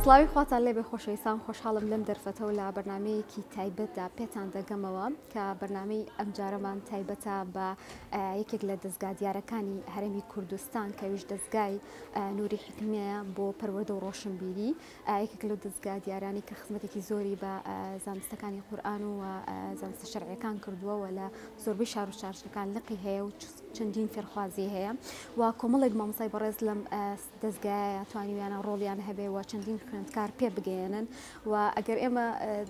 سڵاوی خواتان لێبێ خۆشەویستان خۆشحاڵم لەم دەرفەتە و لە بەرنمەیەکی تایبەتدا پێتان دەگەمەوە کە بەرنمەی ئەمجارەمان تایبەتە بە یەکێک لە دەزگا دیارەکانی هەرێمی کوردستان کەویش دەزگای نوری حیکمەیە بۆ پەروەردە و ڕۆشنبیری یەکێک لەو دەزگا دیارانەی کە خزمەتێکی زۆری بە زانستەکانی قورئان و زانستە شەرعیەکان کردووە و لە زۆربەی شار و شارچەکان لقی هەیە و چەندین فێرخوازی هەیە و کۆمەڵێک مامۆستای بەڕێز لەم دەزگایە توانیویانە ڕۆڵیان هەبێ و چەندین خوێندکار پێ بگەیەنن و ئەگەر ئێمە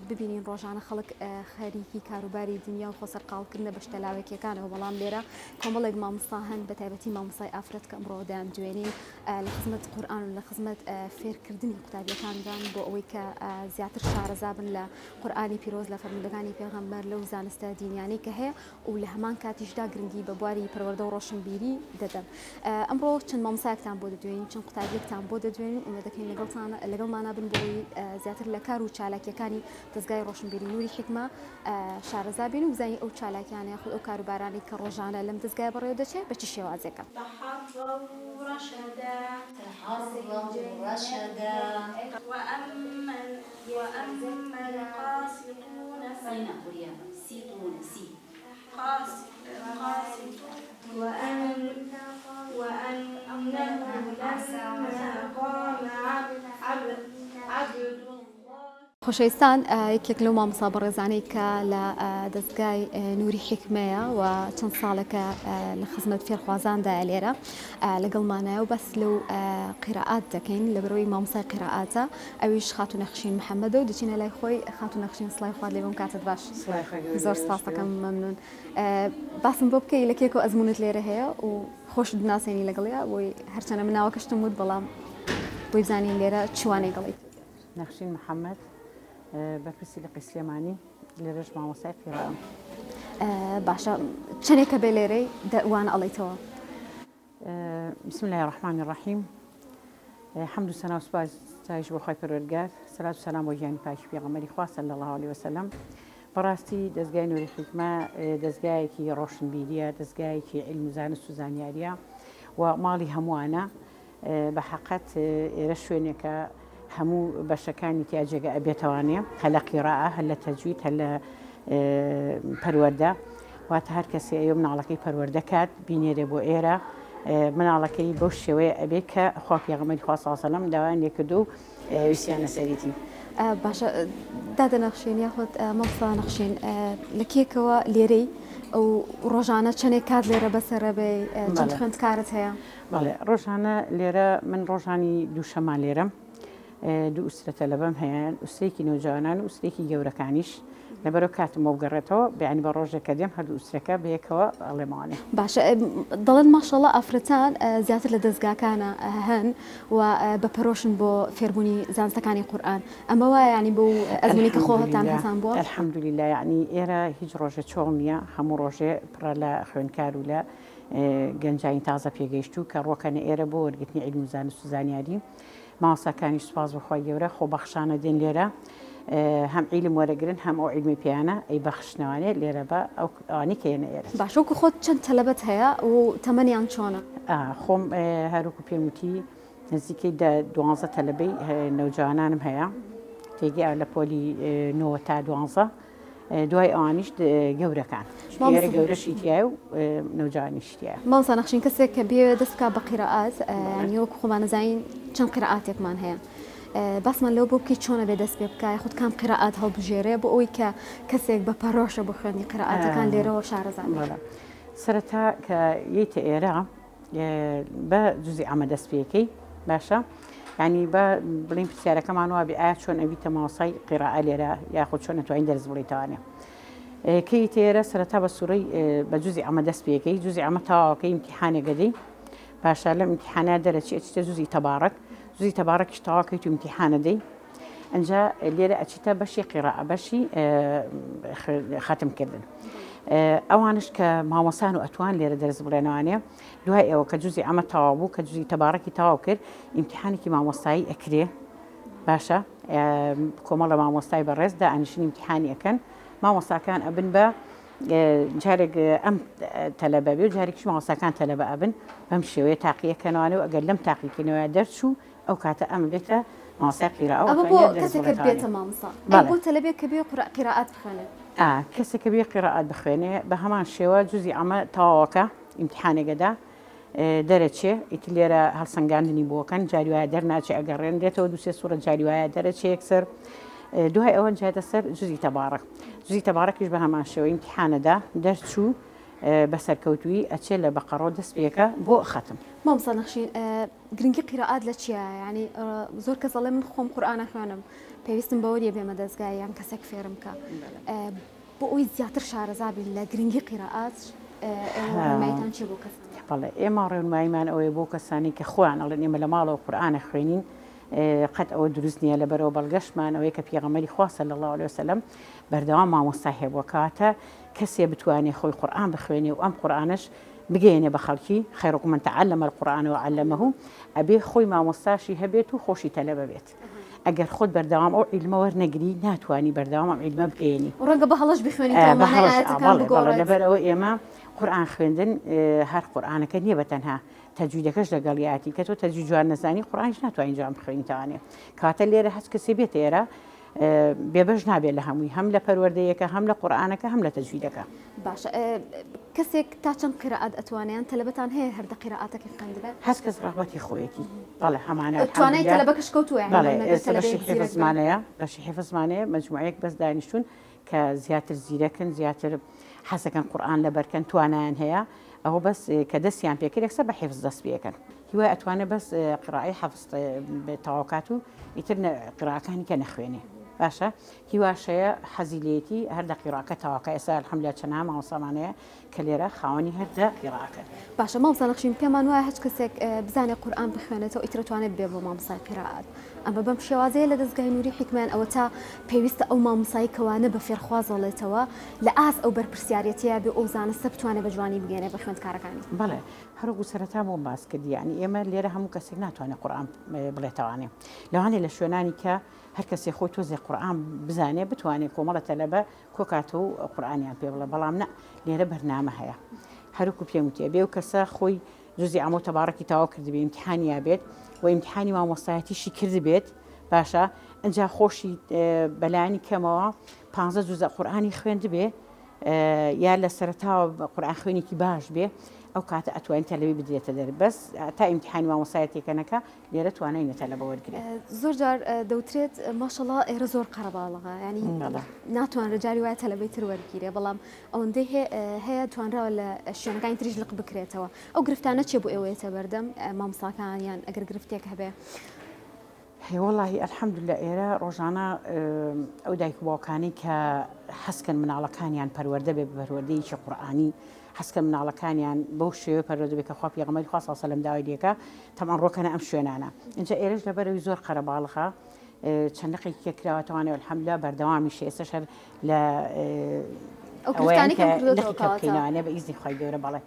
ببینین ڕۆژانە خەڵک خەریکی کاروباری دنیا و خۆسەرقاڵکردنە بە شتە لاوەکیەکانەوە بەڵام لێرە کۆمەڵێک مامۆستا هەن بە تایبەتی مامۆستای ئافرەت کە ئەمڕۆ دەیان دوێنین لە خزمەت قورئان و لە خزمەت فێرکردنی قوتابیەکاندان بۆ ئەوەی کە زیاتر شارەزا بن لە قورئانی پیرۆز لە فەرموودەکانی پێغەمبەر لەو زانستە دینیانەی کە هەیە و لە هەمان کاتیشدا گرنگی بە بواری پەروەردە و ڕۆشنبیری دەدەن. ئەمڕۆ چەند مامۆستایەکتان بۆ دەدوێنین، چەند قوتابیەکتان بۆ دەدوێنین، ئومێد دەکەین لەگەڵتان لەگەڵمانا بن بۆ ئەوەی زیاتر لە کار و چالاکیەکانی دەزگای ڕۆشنبیری نوری حیکمە شارەزا بین و بزانین ئەو چالاکیانە یاخود ئەو کاروبارانەی کە ڕۆژانە لەم دەزگایە بەڕێوە دەچێت بە چ شێوازێکە. تحروا رشدا. تحروا رشدا. وأما وأما القاسطون سينا قوليها سيطون سي. قاسطون وأن وأنه لما قام عبد عبد الله. خۆشەویستان یەکێک لەو مامۆستا بەڕێزانەی کە لە دەزگای نوری حیکمەیە و چەند ساڵێکە لە خزمەت فێرخوازاندایە لێرە لەگەڵمانایە و باس لەو قیرائات دەکەین لەبەرەوەی مامۆستای قیرائاتە ئەویش خاتوو نەخشین محەممەدە و دەچینە لای خۆی خاتوو نەخشین سڵای خوات لێ بم کاتت باش زۆر سپاس دەکەم مەمنون باسم بۆ بکەی لە کێکۆ ئەزمونت لێرە هەیە و خۆشت بناسێنی لەگەڵیا بۆی هەرچەنە من ناوەکەشتم وت بەڵام بۆی بزانین لێرە چوانەی گەڵیت. نەخشین محەمەد، بەرپرسی لقی سلێمانی، لێرەش مامۆستای قیرائەم. باشە چەنێکە بێ لێرەی وانە ئەڵێیتەوە؟ بسم اللە الرحمن الرحیم حەمد و سەنا و سوپاس ستایش بۆ خوای پەروەردگار سەلات و سەلام بۆ گیانی پاکی پێغەمبەری خوا صلی اللە علیه وسلم بەڕاستی دەزگای نوری حیکمە دەزگایەکی ڕۆشنبیریە دەزگایەکی عیلم و زانست و زانیاریە و ماڵی هەمووانە بە حەقەت ئێرە شوێنێکە هەموو بەشەکانی تیا جێگە ئەبێتەوانێ هەر لە قیڕائە هەر لە تەجوید هەر لە پەروەردە واتە هەر کەسێ ئەیۆ مناڵەکەی پەروەردە کات بینێرێ بۆ ئێرە مناڵەکەی بەو شێوەیە ئەبێ کە خوا پێغەمبەری خوا صلی الله علیه وسلم داوایان لێکردو و ویستیان لەسەریتی. باشە دادە نەخشین یاخود مامۆستا نەخشین لە کێکەوە لێرەی ئەو ڕۆژانە چەندێک کات لێرە بەسەرە بێ چەند خوێندکارت هەیە؟ بەڵێ ڕۆژانە لێرە من ڕۆژانی دووشەمان لێرەم دوو ئوسرە تەلەبەم هەیە ئوسرێکی نەوجوانان و ئوسرێکی گەورەکانیش لەبەرەوە کاتم بۆ بگەڕێتەوە بەیانی بە ڕۆژێک کە دێم هەردوو ئوسرەکە بەیەکەوە ئەڵێمەوانێ. باشە دەڵێن ماشەڵا ئافرەتان زیاتر لە دەزگاکانە هەن و بە پەرۆشن بۆ فێربوونی زانستەکانی قورئان ئەمە وایە یانی بۆ ئەزموونی کە خۆتان هەتان بووە؟ الحمدللە یانی ئێرە هیچ ڕۆژێ چۆڵ نییە هەموو ڕۆژێ پڕە لە خوێندکار و لە گەنجانی تازە پێگەیشتوو کە ڕۆکەنە ئێرە بۆ وەرگرتنی عیلم و زانست و زانیاری مامۆستاکانیش سوپاس بۆ خوای گەورە خۆبەخشانە دێن لێرە هەم عیلم وەرەگرن هەم ئەو عیلمی پێیانە ئەی بەخشنەوانێ لێرە بە ئەو ئەوانی کە یەنە ئێرە. باشە وەکو خۆت چەند تەلەبەت هەیە و تەمەنیان چۆنە؟ خۆم هەروەکو پێم وتی نزیکەی دە دوانزە تەلەبەی نەوجەوانانم هەیە تێگەی لە پۆلی نۆوە تا دوانزە دوای ئەوانیش گەورەکان ئێرە گەورەشی تایە و نەوجوانیشی تایە. مامۆستا نەخشین کەسێک کە بیەوێت دەست بکات بە قیرائات یانی وەکو خۆمان ئەزانین چەند قیرائاتێکمان هەیە باسمان لەوە بۆ بکەی چۆن ئەبێ دەست پێ بکا یاخود کام قیرائات هەڵبژێرێ بۆ ئەوەی کە کەسێک بە پەرۆشە بۆ خوێندنی قیرائاتەکان لێرەوە شارەزا بێت. سەرەتا کە یەیتە ئێرە بە جزی عامە دەست پێکەی باشە ینی بە بڵین پرسیارەکەمان وابێ ئایا چۆن ئەبیتە ماوەسای قیڕائە لێرە یاخود چۆن ئەتوانین دەرس بڵیتوانێ کەی تێرە سەرەتا بە سوورەی بە جزی ئەمە دەست پێەکەی جزی ئەمە تەواوەکەی امتحانێکەدەی باشە لەم امتحانە دەرەچی ئەچیتە جزی تەبارەک جزی تەبارەکیش تەواوکەیت و امتحانە دەی ئەجا لێرە ئەچیتە بەشی قیڕاء بەشی خەتم کردن ئەوانش کە مامۆسان و ئەتوان لێرە دەرس بڵێنەوانێ دوای ئەوە کە جزی ئەمە تەواو بوو کە جزی تەبارەکی تەواو کرد ئیمتحانێکی مامۆستایی ئەکرێ باشە کۆمەڵە مامۆستای بەڕێز دا ئەنیشن ئیمتحانی ئەکەن مامۆستاکان ئەبن بە جارێک ئەم تەلەبە بێ و جارێکیش مامۆستاکان تەلەبە ئەبن بەم شێوەیە تاقیەکەنەوانێ و ئەگەر لەم تاقیکردنەوە دەرچوو ئەو کاتە ئەم بێتە. مامۆستای قیرائە و ئەوە بۆ ئەتوانێ دەرس کەسێک کە بڵێتەوانێ. بێتە مامۆستا ئەی بەڵێ. بۆ تەلەبێک کە بێ قورئ قیرائەت بخوێنێ؟ ئا کەسێک کە بێ قیرائەت بخوێنێ بە هەمان شێوە جوزی عەمە تەواوەکە ئیمتیحانێک ئەدا دەرەچێ ئیتر لێرە هەڵسەنگاندنی بۆکەن جاری وایە دەرناچێ ئەگەڕێنرێتەوە دوسێ سوڕە جاری وایە دەرەچێ یەکسەر دوای ئەوە جاتە سەر جزی تەبارەک جزی تەبارەکیش بە هەمان شێوە ئیمتیحانەدا دەرچوو بە سەرکەوتووی ئەچێ لە بەقەڕۆ دەست پێکە بۆ خەتم. مامۆستا نەخشین گرنگی قیرائات لە چیایە یانی زۆر کەس ئەڵێ من خۆم قورئان ئەخوێنم پێویستم بەوە نییە بێمە دەزگای یان کەسێک فێرم کە بۆ ئەوەی زیاتر شارەزا بین لە گرنگی قیرائات ئێوە ڕێنماییتان چییە بۆ کەسان؟ بەڵێ ئێمە ڕێنماییمان ئەوەیە بۆ کەسانی کە خۆیان ئەڵێن ئێمە لە ماڵەوە قورئان ئەخوێنین قەت ئەوە دروست نییە لەبەرەوە بەڵگەشمان ئەوەیە کە پێغەمبەری خوا صلی اللە علیه وسلم بەردەوام مامۆستای هەبووە کەواتە کەسێ بتوانێ خۆی قورئان بخوێنێ و ئەم قورئانەش بگەیەنێ بە خەڵکی، خیرکم من تعلم القرآن وعلمه، ئەبێ خۆی مامۆستاشی هەبێت و خۆشی تەلەبە بێت. ئەگەر خۆت بەردەوام ئەو عیلمە وەرنەگری ناتوانی بەردەوام ئەم عیلمە بگەیەنی. ڕەنگە بە هەڵەش بیخوێنیتەوە بە مانای هەڵەش ئایەتەکان بەڵێ بەڵێ بگۆڕێت. لەبەر ئەوە ئێمە قورئان خوێندن هەر قورئانەکە نییە بە تەنها تەجویدەکەش لەگەڵیاتی کە تۆ تەجوید جوان نەزانی قورئانیش ناتوانی جوان بخوێنیتەوانێ کەواتە لێرە هەچ کەسێ بێتە ئێرە بێبەش نابێت لە هەمووی هەم لە پەروەردەیەکە هەم لە قورئانەکە هەم لە تەجویدەکە. باشە کەسێک تا چەند قیرائەت ئەتوانێ یان تەلەبەتان هەیە هەر دە قیرائەتەکەی خوێندبێ؟ هەر کەس ڕەغبەتی خۆیەتی بەڵێ هەمانە توانای الحمدللە تەلەبەکەش کەوتووە یانی بەڵێ نەگەر ئێستا بەشی تەلەبەیەک زیرەک بێ؟ حیفزمانەیە بەشی حیفزمانەیە مەجموعەیەک بەس دانیشتوون کە زیاتر زیرەکن زیاتر حەزەکەن قورئان لەبەرکەن توانایان هەیە ئەوە بەس کە دەستیان پێکرد یەکسەر بە حیفز دەست پێکەن هیوای ئەتوانێ بەس قیڕائەی حەفز تەواوکات و ئیتر قیڕائەکانی کە نەخوێنێ باشە هیواشەیە حەزی لێیەتی هەر دە قیڕاکە تەواوکە ئێستا الحمدللە چەنەها مامۆستامان هەیە کە لێرە خاوەنی هەر دە قیڕاکەن. باشە مامۆستا نەخشین پێمان وایە هەچ کەسێک بزانێ قورئان بخوێنێتەوە ئیتر ئەتوانێت ببێ بۆ مامۆستای قیرائەت ئەمە بەم شێوازەیە لە دەزگای نوری حیکمە یان ئەوەتا پێویستە ئەو مامۆستای کە وانە بە فێرخواز ئەڵێتەوە لە ئاست ئەو بەرپرسیارێتیە بێ و ئەو زانستە بتوانێ بە جوانی بگەیەنێ بە خوێندکارەکانی؟ بەڵێ هەروەکو سەرەتا بۆم باس کردی یانی ئێمە لێرە هەموو کەسێک ناتوانێت قورئان بڵێتەوانێ لەوانەیە لە شوێنانی کە هەر کەسێ خۆی تۆزێ قورئان بزانێ بتوانێ کۆمەڵە تەلەبە کۆکاتەوە و قورئانیان پێ بڵێ بەڵام نا لێرە بەرنامە هەیە هەروەکو پێم وتیە بێ و کەسە خۆی جوزی عەمە و تەبارەکی تەواو کردبێ ئیمتیحانی یابێت و ئیمتیحانی مامۆستایەتیشی کردبێت باشە ئەجا خۆشی بەلایەنی کەمەوە پانزە جوزە قورئانی خوێندبێ یا لە سەرەتاوە قورئان خوێنێکی باش بێ ئەو کاتە ئەتوانین تەلەبی بدرێتە دەر بەس تا ئیمتیحانی مامۆستایەتیەکە نەکا لێرە توانای نیە تەلەبە وەرگرێ. زۆر جار دەوترێت ماشەڵا ئێرە زۆر قەرەباڵغە یانی ناتوانرێت جاری وایە تەلەبەی تر وەرگیرێ بەڵام ئەوەندەی هەیە توانراوە لە شوێنەکانی تریش لق بکرێتەوە ئەو گرفتانە چیە بۆ ئێوە یەتە بەردەم مامۆستاکان یان ئەگەر گرفتێک هەبێ؟ وەڵاهی الحمدللە ئێرە ڕۆژانە ئەو دایک و باوکانەی کە حەزکەن مناڵەکانیان پەروەردە بێ بە پەروەردەیەکی قورئانی حەزکەن مناڵەکانیان بەو شێوەیە پەروەردە بێ کە خوا پێغەمبەری خوا صلی سەلەم داوای لێکا تەبعەن ڕۆکەنە ئەم شوێنانە ئینجا ئێرەش لەبەرەوەی زۆر قەرەباڵغە چەند لقێکی کە کراوەتەوانێ الحمدللە بەردەوامیشە ئێستاش هەر لە ئەو ئەوەیان گرفتانەی کە کەم کردۆتەوە لقی کە کەواتە بکەینەوانێ بە ئیزنی خوای گەورە بەڵێ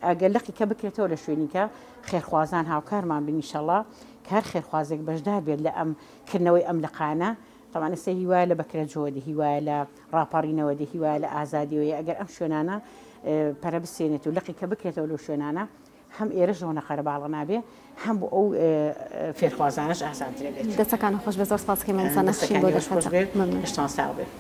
ئەگەر لقی کە بکرێتەوە لە شوێنی کە خێرخوازان هاوکارمان بن ئیشەڵا کە هەر خێرخوازێک بەشدار بێت لە ئەم کردنەوەی ئەم لقانە تەبعەن ئێستا هیوایە لە بەکرەجۆوە دێ هیوایە لە ڕاپەڕینەوە دێ هیوایە لە ئازادیەوە یە ئەگەر ئەم شوێنانە پەرە بسێنێت و لقی کە بکرێتەوە لەو شوێنانە هەم ئێرەش ئەوەنە قەرەباڵغ نابێ هەم بۆ ئەو فێرخوازانەش ئاسانترە بێت. دەستەکانت خۆش بێت زۆر سپاس دەکەین مامۆستا نەخشین دەستەکانی بۆ ئێوەش خۆش دەرفەتە بێت مەمنون. لەشتان ساغ بێت.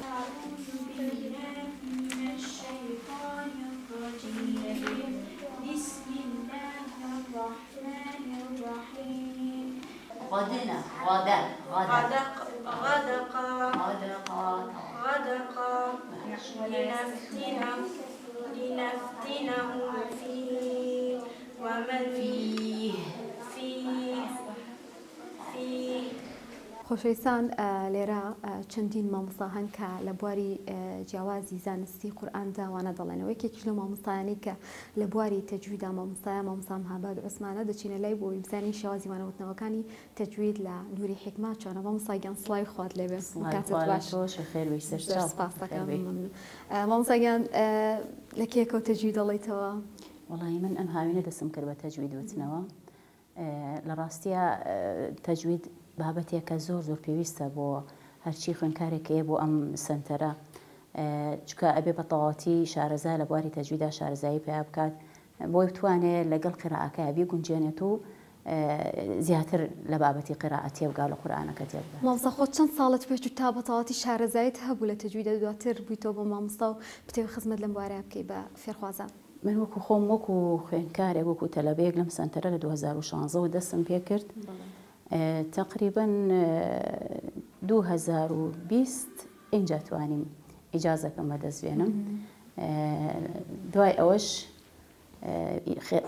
غدنا غدا غدا غدق غدق غدقا غدقا لنفتنه لنفتنهم فيه ومن فيه فيه فيه خۆشەویستان لێرە چەندین مامۆستا هەن کە لە بواری جیاوازی زانستی قورئاندا وانە دەڵێنەوە یەکێکیش لەو مامۆستایانەی کە لە بواری تەجویدا مامۆستایە مامۆستا مهاباد عوسمانە دەچینە لای بۆ ئەوەی بزانین شێوازی وانەوتنەوەکانی تەجوید لە نوری حیکمە چۆنە مامۆستا گیان سڵاوی خوات لێ بێ سڵاوی کاتت خوا لە باش تۆش خێر بی زۆر سەرچاو سپاس خێر دەکەم بی. مەمنون مامۆستا گیان لە کێکەوە تەجوید دەڵێیتەوە؟ وەڵایی من ئەم هاوینە دەستم کرد بە تەجوید وتنەوە لە ڕاستیا تەجوید بابەتێکە زۆر زۆر پێویستە بۆ هەرچی خوێندکارێک هەیە بۆ ئەم سەنتەرە چونکە ئەبێ بە تەواوەتی شارەزا لە بواری تەجویدا شارەزایی پیا بکات بۆی بتوانێ لەگەڵ قیرائەکەیا بیگونجێنێت و. زیاتر لە بابەتی قیرائە تێبگا و لە قورئانەکە تێبگات. مامۆستا خۆت چەند ساڵت پێچوو تا بە تەواوەتی شارەزاییت هەبوو لە تەجویدا دواتر بوویتەوە بە مامۆستا و بتەوێ خزمەت لەم بوارەیا بکەی بە فێرخوازان؟ من وەکو خۆم وەکو خوێندکارێک وەکو تەلەبەیەک لەم سەنتەرە لە 2016 وە دەستم پێکرد تەقریبەن 2020 ئینجا توانیم ئیجازەکەم بەدەست بێنم دوای ئەوەش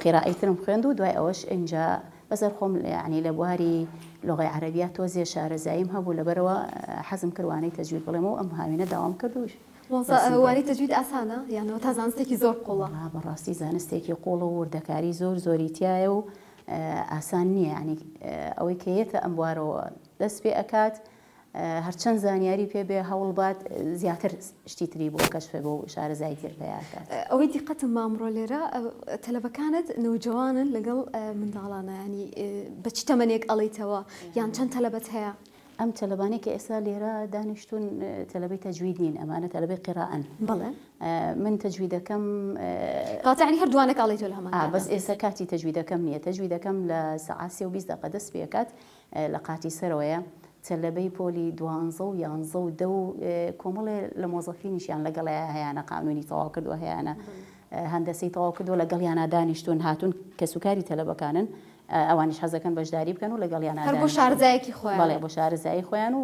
قیرائەی ترم خوێند و دوای ئەوەش ئینجا بەسەر خۆم یعنی لە بواری لغەی عەرەبیە تۆزێ شارەزاییم هەبوو لەبەرەوە حەزم کرد وانەی تەجوید بڵێم و ئەم هاوینە داوام کرد و وانەی تەجوید ئاسانە یان تا زانستێکی زۆر قوڵە؟ بەڕاستی زانستێکی قوڵ و وردەکاری زۆر زۆری تایە و ئاسان نییە یعنی ئەوەی کە یەتە ئەم بوارەوە دەست پێ ئەکات هەرچەند زانیاری پێ بێ هەوڵ بات زیاتر شتی تری بۆ کەشف بۆ و شارەزایی تر پەیا کات. ئەوەی دیقەتم ما ئەمڕۆ لێرە تەلەبەکانت نەوجەوانن لەگەڵ منداڵانە یانی بە چ تەمەنێک ئەڵێیتەوە یان چەند تەلەبەت هەیە؟ ئەم تەلەبانەی کە ئێستا لێرە دانیشتوون تەلەبەی تەجوید نین ئەمانە تەلەبەی قیرائەن. بەڵێ. من تەجویدەکەم کەواتە یانی هەر دوانەکە ئەڵێیتەوە لە هەمان کاتدا؟ بەس ئێستا کاتی تەجویدەکەم نییە تەجویدەکەم لە سەعات سێ و 20 دەقە دەست پێ ئەکات لە قاتی سەرەوەیە، تەلەبەی پۆلی دوانزە و یانزە و دە و کۆمەڵێ لە مۆزەفینیشیان لەگەڵیا هەیانە قانونی تەواو کردووە هەیانە هەندەسەی تەواو کردووە لەگەڵیانا دانیشتوون هاتوون کەسوکاری تەلەبەکانن ئەوانیش حەزەکەن بەشداری بکەن و لەگەڵیانا هەر بۆ شارەزایەکی خۆیان بەڵێ بۆ شارەزایی خۆیان و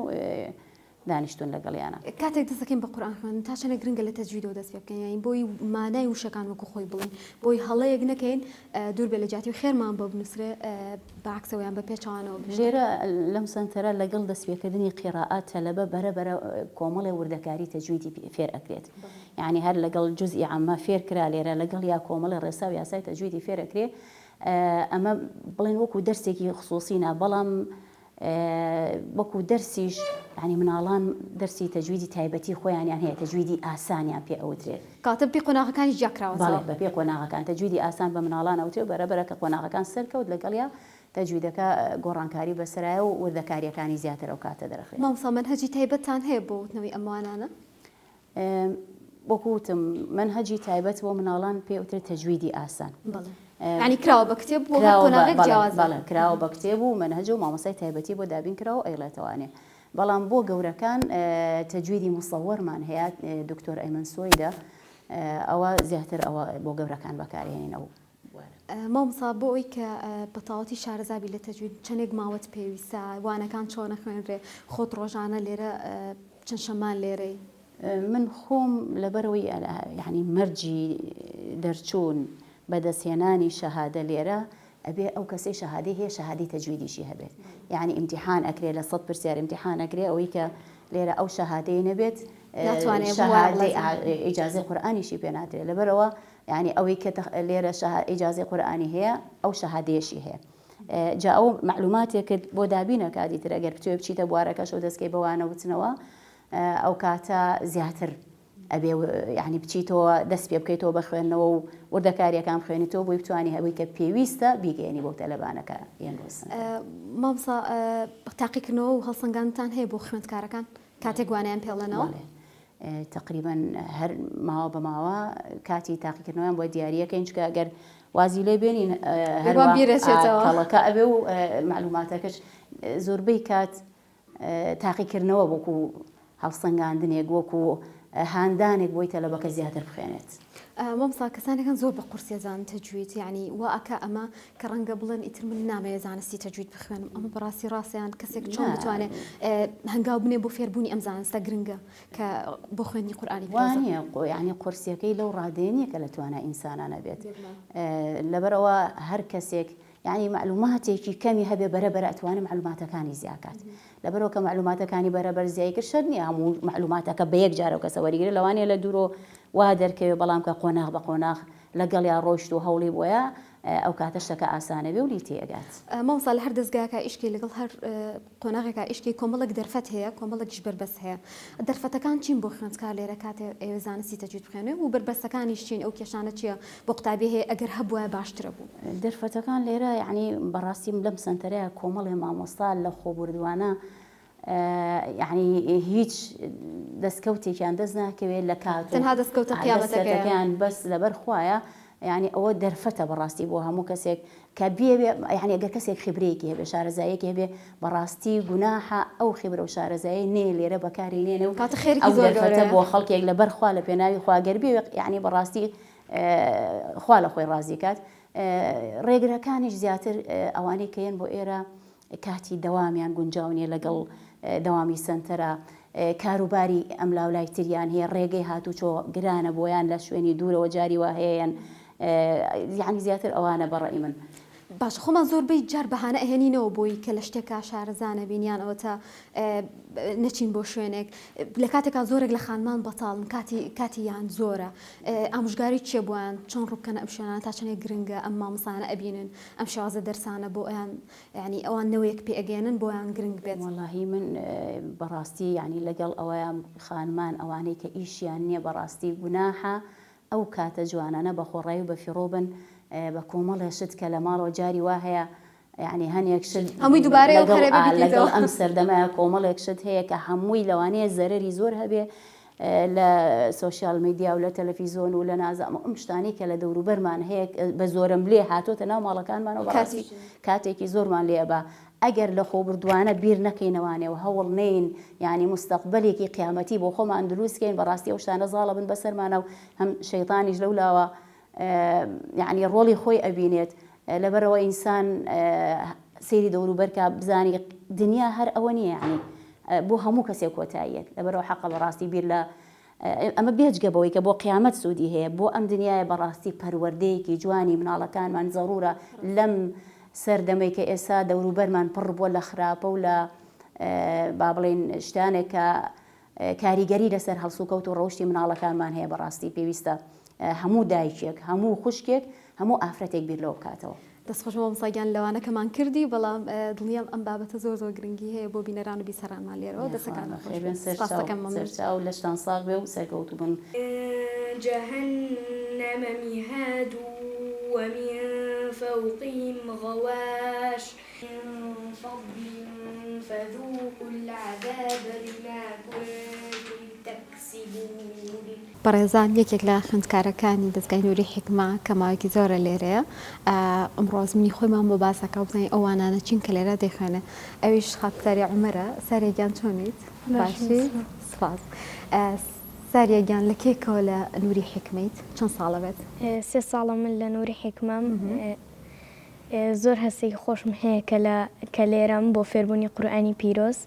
دانیشتوون لەگەڵیانا. کاتێک دەست دەکەین بە قورئان خوێندن تا چەندە گرنگە لە تەجویدەوە دەست پێ بکەین یانی بۆی مانای وشەکان وەکو خۆی بڵێین بۆی هەڵەیەک نەکەین دوور بێ لە جیاتی و خێرمان بۆ بنووسرێ بە عەکسەوە یان بە پێچەوانەوە بشتێ. لێرە لەم سەنتەرە لەگەڵ دەستپێکردنی قیڕائە تەلەبە بەرە بەرە کۆمەڵێ وردەکاری تەجویدی فێر ئەکرێت یانی هەر لەگەڵ جوزئی عەمە فێر کرا لێرە لەگەڵیا کۆمەڵێ ڕێسا و یاسای تەجویدی فێر ئەکرێ ئەمە بڵێن وەکو دەرسێکی خسوسی نا بەڵام وەکو دەرسیش یانی مناڵان دەرسی تەجویدی تایبەتی خۆیانیان هەیە تەجویدی ئاسانیان پێ ئەوترێت. کەواتە بەپێی قۆناغەکانیش جیا کراوەتەوە. بەڵێ بەپێی قۆناغەکان تەجویدی ئاسان بە مناڵان ئەوترێ و بەرە بەرە کە قۆناغەکان سەرکەوت لەگەڵیا تەجویدەکە گۆڕانکاری بەسەرایە و وردەکارییەکانی زیاتر ئەو کاتە دەرەخرێت. مامۆستا مەنهەجی تایبەتتان هەیە بۆ وتنەوەی ئەم وانانە؟ وەکو وتم مەنهەجی تایبەت بۆ مناڵان پێ وترێت تەجویدی ئاسان. بەڵێ یانی کراوە بە کتێب بۆ هەر قۆناغێک جیاوازە. بەڵێ کراوە بە کتێب و مەنهەج و مامۆستای تایبەتی بۆ دابین کراوە و ئەیڵێتەوانێ. بەڵام بۆ گەورەکان تەجویدی موسەوەرمان هەیە دکتۆر ئەیمەن سوەیدە ئەوە زیاتر ئەوە بۆ گەورەکان بەکارهێنین ئەو بوارە. مامۆستا بۆ ئەوەی کە بە تەواوەتی شارەزا بی لە تەجوید چەندێک ماوەت پێویستە؟ وانەکان چۆن ئەخوێنرێ؟ خۆت ڕۆژانە لێرە چەند شەممان لێرەی؟ من خۆم لەبەرئەوەی یانی مەرجی دەرچوون بەدەستهێنانی شەهادە لێرە ئەبێ ئەو کەسەی شەهادەی هەیە شەهادەی تەجویدیشی هەبێت یانی ئیمتیحان ئەکرێ لە سەد پرسیار ئیمتیحان ئەکرێ ئەوەی کە لێرە ئەو شەهادەی نەبێت ناتوانێ شەهادەی ئیجازەی قورئانیشی پێ نادرێت لەبەرئەوە یانی ئەوەی کە لێرە ئیجازەی قورئانی هەیە ئەو شەهادەیەشی هەیە جا ئەو مەعلوماتێکت بۆ دابین ئەکات ئیتر ئەگەر بتەوێ بچیتە بوارەکەشەوە دەستکەی بە وانە وتنەوە ئەو کاتە زیاتر ئەبێ یعنی بچیتەوە دەست پێ بکەیتەوە بە خوێندنەوە و وردەکاریەکان بخوێنیتەوە بۆی بتوانی هەبووی کە پێویستە بیگەیەنی بۆ تەلەبانەکە یەن بۆ سەنتەر. مامۆستا تاقیکردنەوە و هەڵسەنگاندنتان هەیە بۆ خوێندکارەکان کاتێک وانەیان پێڵێنەوە؟ بەڵێ تەقریبەن هەر ماوە بە ماوە کاتی تاقیکردنەوەیان بۆ دیاریەکەین چونکە ئەگەر وازی لێ بێنین هەروە بیرەچێتەوە کەڵەکە ئەبێ و مەعلوماتەکەش زۆربەی کات تاقیکردنەوە وەکو هەڵسەنگاندنێک وەکو هاندانێک بۆی تەلەبەکە زیاتر بخوێنێت. مامۆستا کەسانێک هەن زۆر بە قورسی ئەزانن تەجوید یانی وا ئەکا ئەمە کە ڕەنگە بڵێن ئیتر من نامەوێ زانستی تەجوید بخوێنم ئەمە بەڕاستی ڕاستە یان کەسێک چۆن بتوانێ هەنگاو بنێ بۆ فێربوونی ئەم زانستە گرنگە کە بۆ خوێندنی قورئانی وا پیرۆزە؟ نییە یانی قورسیەکەی لەو ڕادەیە نییە کە لە توانا ئینسانا نەبێت لەبەرئەوە هەر کەسێک یانی مەعلوماتێکی کەمی هەبێ بەرە بەرە ئەتوانێ مەعلوماتەکانی زیاکات لەبەرئەوە کە مەعلوماتەکانی بەرە بەر زیای کرد شەرت نییە هەموو مەعلوماتەکە بە یەک جار ئەو کەسە وەریگرێ لەوانەیە لە دوورۆ وا دەرکەوێ بەڵام کە قۆناغ بە قۆناغ لەگەڵیا ڕۆیشت و هەوڵی بۆیە ئەو کاتە شتەکە ئاسانەبێ و لێی تێئەگات. مامۆستا لە هەر دەزگایەکا ئیشکەی لەگەڵ هەر قۆناغێکا ئیشکەی کۆمەڵێک دەرفەت هەیە کۆمەڵێکیش بەربەست هەیە دەرفەتەکان چین بۆ خوێندکار لێرە کاتێ ئەیەوێ زانستی تەجوید بخوێنێ و بەربەستەکانیش چین ئەو کێشانە چیە بۆ قوتابی هەیە ئەگەر هەبوایە باشترە بوو. دەرفەتەکان لێرە یەعنی بەڕاستی لەم سەنتەرەیا کۆمەڵێ مامۆستا لە خۆبوردوانە یەعنی هیچ دەستکەوتێکیان دەست ناکەوێت لە کات تەنها دەستکەوتە قیامەتەکەیان بەس لەبەر خوایە. یانی ئەوە دەرفەتە بەڕاستی بۆ هەموو کەسێک کە بیەوێ یانی گەر کەسێک خیبرەیەکی هەبێ شارەزاییەکی هەبێ بەڕاستی گوناحە ئەو خیبرە و شارەزایەی نێ لێرە بەکاری نێنێ و کاتە خێرێکی ئەو زۆر دەرفەتە گەورەیە. بۆ خەڵکێک لەبەر خوا لە پێناوی خوا گەر بێوێ یانی بەڕاستی خوا لە خۆی ڕازی کات ڕێگرەکانیش زیاتر ئەوانەی کە یەن بۆ ئێرە کاتی دەوامیان گونجاو نیە لەگەڵ دەوامی سەنتەرا، کاروباری ئەملاولای تریان هەیە، ڕێگەی هاتوچۆ گرانە بۆیان لە شوێنی دوورەوە جاری وا هەیە یان یانی زیاتر ئەوانە بە ڕەئی من. باشە خۆمان زۆربەی جار بەهانە ئەهێنینەوە بۆی کە لە شتێکا شارەزا نەبین یان ئەوەتا نەچین بۆ شوێنێک لە کاتێکا زۆرێک لە خانمان بەتاڵن کاتی کاتی یان زۆرە ئامۆژگاری چیە بۆیان چۆن ڕووبکەنە ئەم شوێنانە تا چەندێک گرنگە ئەم مامۆستایانە ئەبینن ئەم شێوازە دەرسانە بۆ ئەیان یانی ئەوان نەوەیەک پێ ئەگەیەنن بۆیان گرنگ بێت. وەڵاهی من بەڕاستی یانی لەگەڵ ئەوەیام خانمان ئەوانەی کە ئیشیان نیە بەڕاستی گوناحە ئەو کاتە جوانانە بە خۆڕایی و بەفیڕۆ بن بە کۆمەڵێ شت کە لە ماڵەوە جاری وا هەیە یانی هەنێک شت هەمووی دووبارەیە و لەگەڵ خەرێ ئا لەگەڵ ببیتەوە. ئەم سەردەمە کۆمەڵێک شت هەیە کە هەمووی لەوانەیە زەرەری زۆر هەبێ لە سۆشیال میدیا و لە تەلەفیزۆن و لە نازانم ئەم شتانەی کە لە دەوروبەرمان هەیە بە زۆرەملێ هاتۆتە ناو ماڵەکانمانەوە بەڕاستی کاتێکی زۆرمان لێ ئەبا ئەگەر لە خۆبردووانە بیر نەکەینەوانێ و هەوڵ نەین یانی مستەقبەلێکی قیامەتی بۆ خۆمان دروست کەین بەڕاستی ئەو شتانە زاڵە بن بەسەرمانە و هەم شەیتانیش لەو لاوە یعنی ڕۆڵی خۆی ئەبینێت لەبەرەوە ئینسان سەیری دەوروبەر کا بزانی دنیا هەر ئەوە نییە یعنی بۆ هەموو کەسێک کۆتاییەت لەبەرەوە حەقە بەڕاستی بیر لە ئەمە بێجگە بەوەی کە بۆ قیامەت سوودی هەیە بۆ ئەم دنیاە بەڕاستی پەروەردەیەکی جوانی مناڵەکانمان زەڕورە لەم سەردەمەی کە ئێستا دەوروبەرمان پڕ بووە لە خراپە و لە با بڵێین شتانێک کە کاریگەری لەسەر هەڵسوکەوت و ڕەوشتی مناڵەکانمان هەیە بەڕاستی پێویستە هەموو دایکێک هەموو خوشکێک هەموو ئافرەتێک بیر لەوە بکاتەوە. دەست خۆش مامۆستا گیان لەوانەکەمان کردی بەڵام دڵنیام ئەم بابەتە زۆر زۆر گرنگی هەیە بۆ بینەران و بیسەرانمان لێرەوە دەستەکانت خۆش بێت سوپاس دەکەم مەمنون. سەرچاو لەشتان ساغ بێ و سەرکەوتوو بن. جهنم مهاد ومن فوقهم غواش. من فضل فذوقوا العذاب بما کنتم تکسبون. بەڕێزان یەکێک لە خوێندکارەکانی دەزگای نوری حیکمە کە ماوەیەکی زۆرە لێرەیە ئەمڕۆ ئەزموونی خۆیمان بۆ باس ئەکا و بزانین ئەو وانانە چین کە لێرە دەیخوێنێ ئەویش خاتوو ساریە عومەرە ساریە گیان چۆنیت باشی سوپاس ساریە گیان لە کێکەوە لە نوری حیکمەیت چەند ساڵە بێت؟ سێ ساڵە من لە نوری حیکمەم زۆر هەستێکی خۆشم هەیە کە لە کە لێرەم بۆ فێربوونی قورئانی پیرۆز.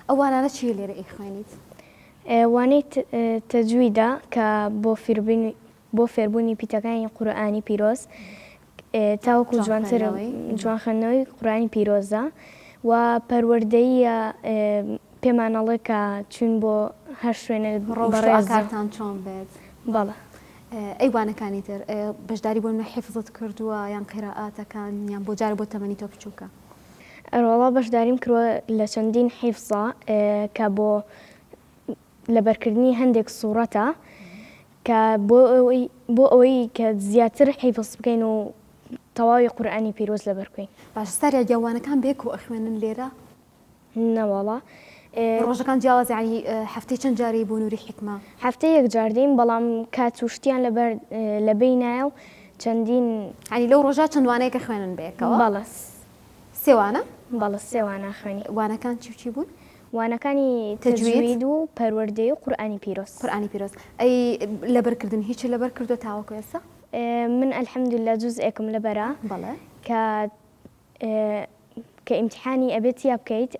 ئەو وانانە چییە لێرە ئەیخوێنیت؟ وانەی تەجویدە کە بۆ فیربوونی بۆ فێربوونی پیتەکانی قورئانی پیرۆز تاوەکو جوانتر جوان خوێندنەوەی قورئانی پیرۆزە و پەروەردەییە پێمان ئەڵێ کە چوین بۆ هەر شوێنێک ڕەوشت و ئاکارتان چۆن بێت؟ بەڵێ. ئەی وانەکانی تر بەشداری بۆ نمونە حیفزت کردووە یان قیرائاتەکان یان بۆ جارێ بۆ تەمەنی تۆ بچووکە؟ ئەرەوەڵا بەشداریم کرووە لە چەندین حیفزا کە بۆ لەبەرکردنی هەندێک سوڕەتە کە بۆ ئەوەی بۆ ئەوەی کە زیاتر حیفز بکەین و تەواوی قورئانی پیرۆز لەبەر بکەین. باشە ساریا گیان وانەکان بەیەکەوە ئەخوێنن لێرە؟ نەوەڵا. ڕۆژەکان جیاوازە یانی هەفتەی چەند جارەی بۆ نوری حیکمە؟ هەفتەی یەک جار دێین بەڵام کات و شتیان لەبەر لەبەینایە و چەندین. یانی لەو ڕۆژە چەند وانەیەک ئەخوێنن بەیەکەوە؟ بەڵێ. سێ وانە؟ بەڵێ سێ وانە ئەخوێنین. وانەکان چی و چی بوون؟ وانەکانی تەجوید و پەروەردەی و قورئانی پیرۆز. قورئانی پیرۆز. ئەی لەبەرکردن هیچت لەبەر کردووە تاوەکو ئێستا؟ من الحمدللە جوزئێکم لەبەرە. بەڵێ. کە کە ئیمتیحانی ئەبێ تیا بکەیت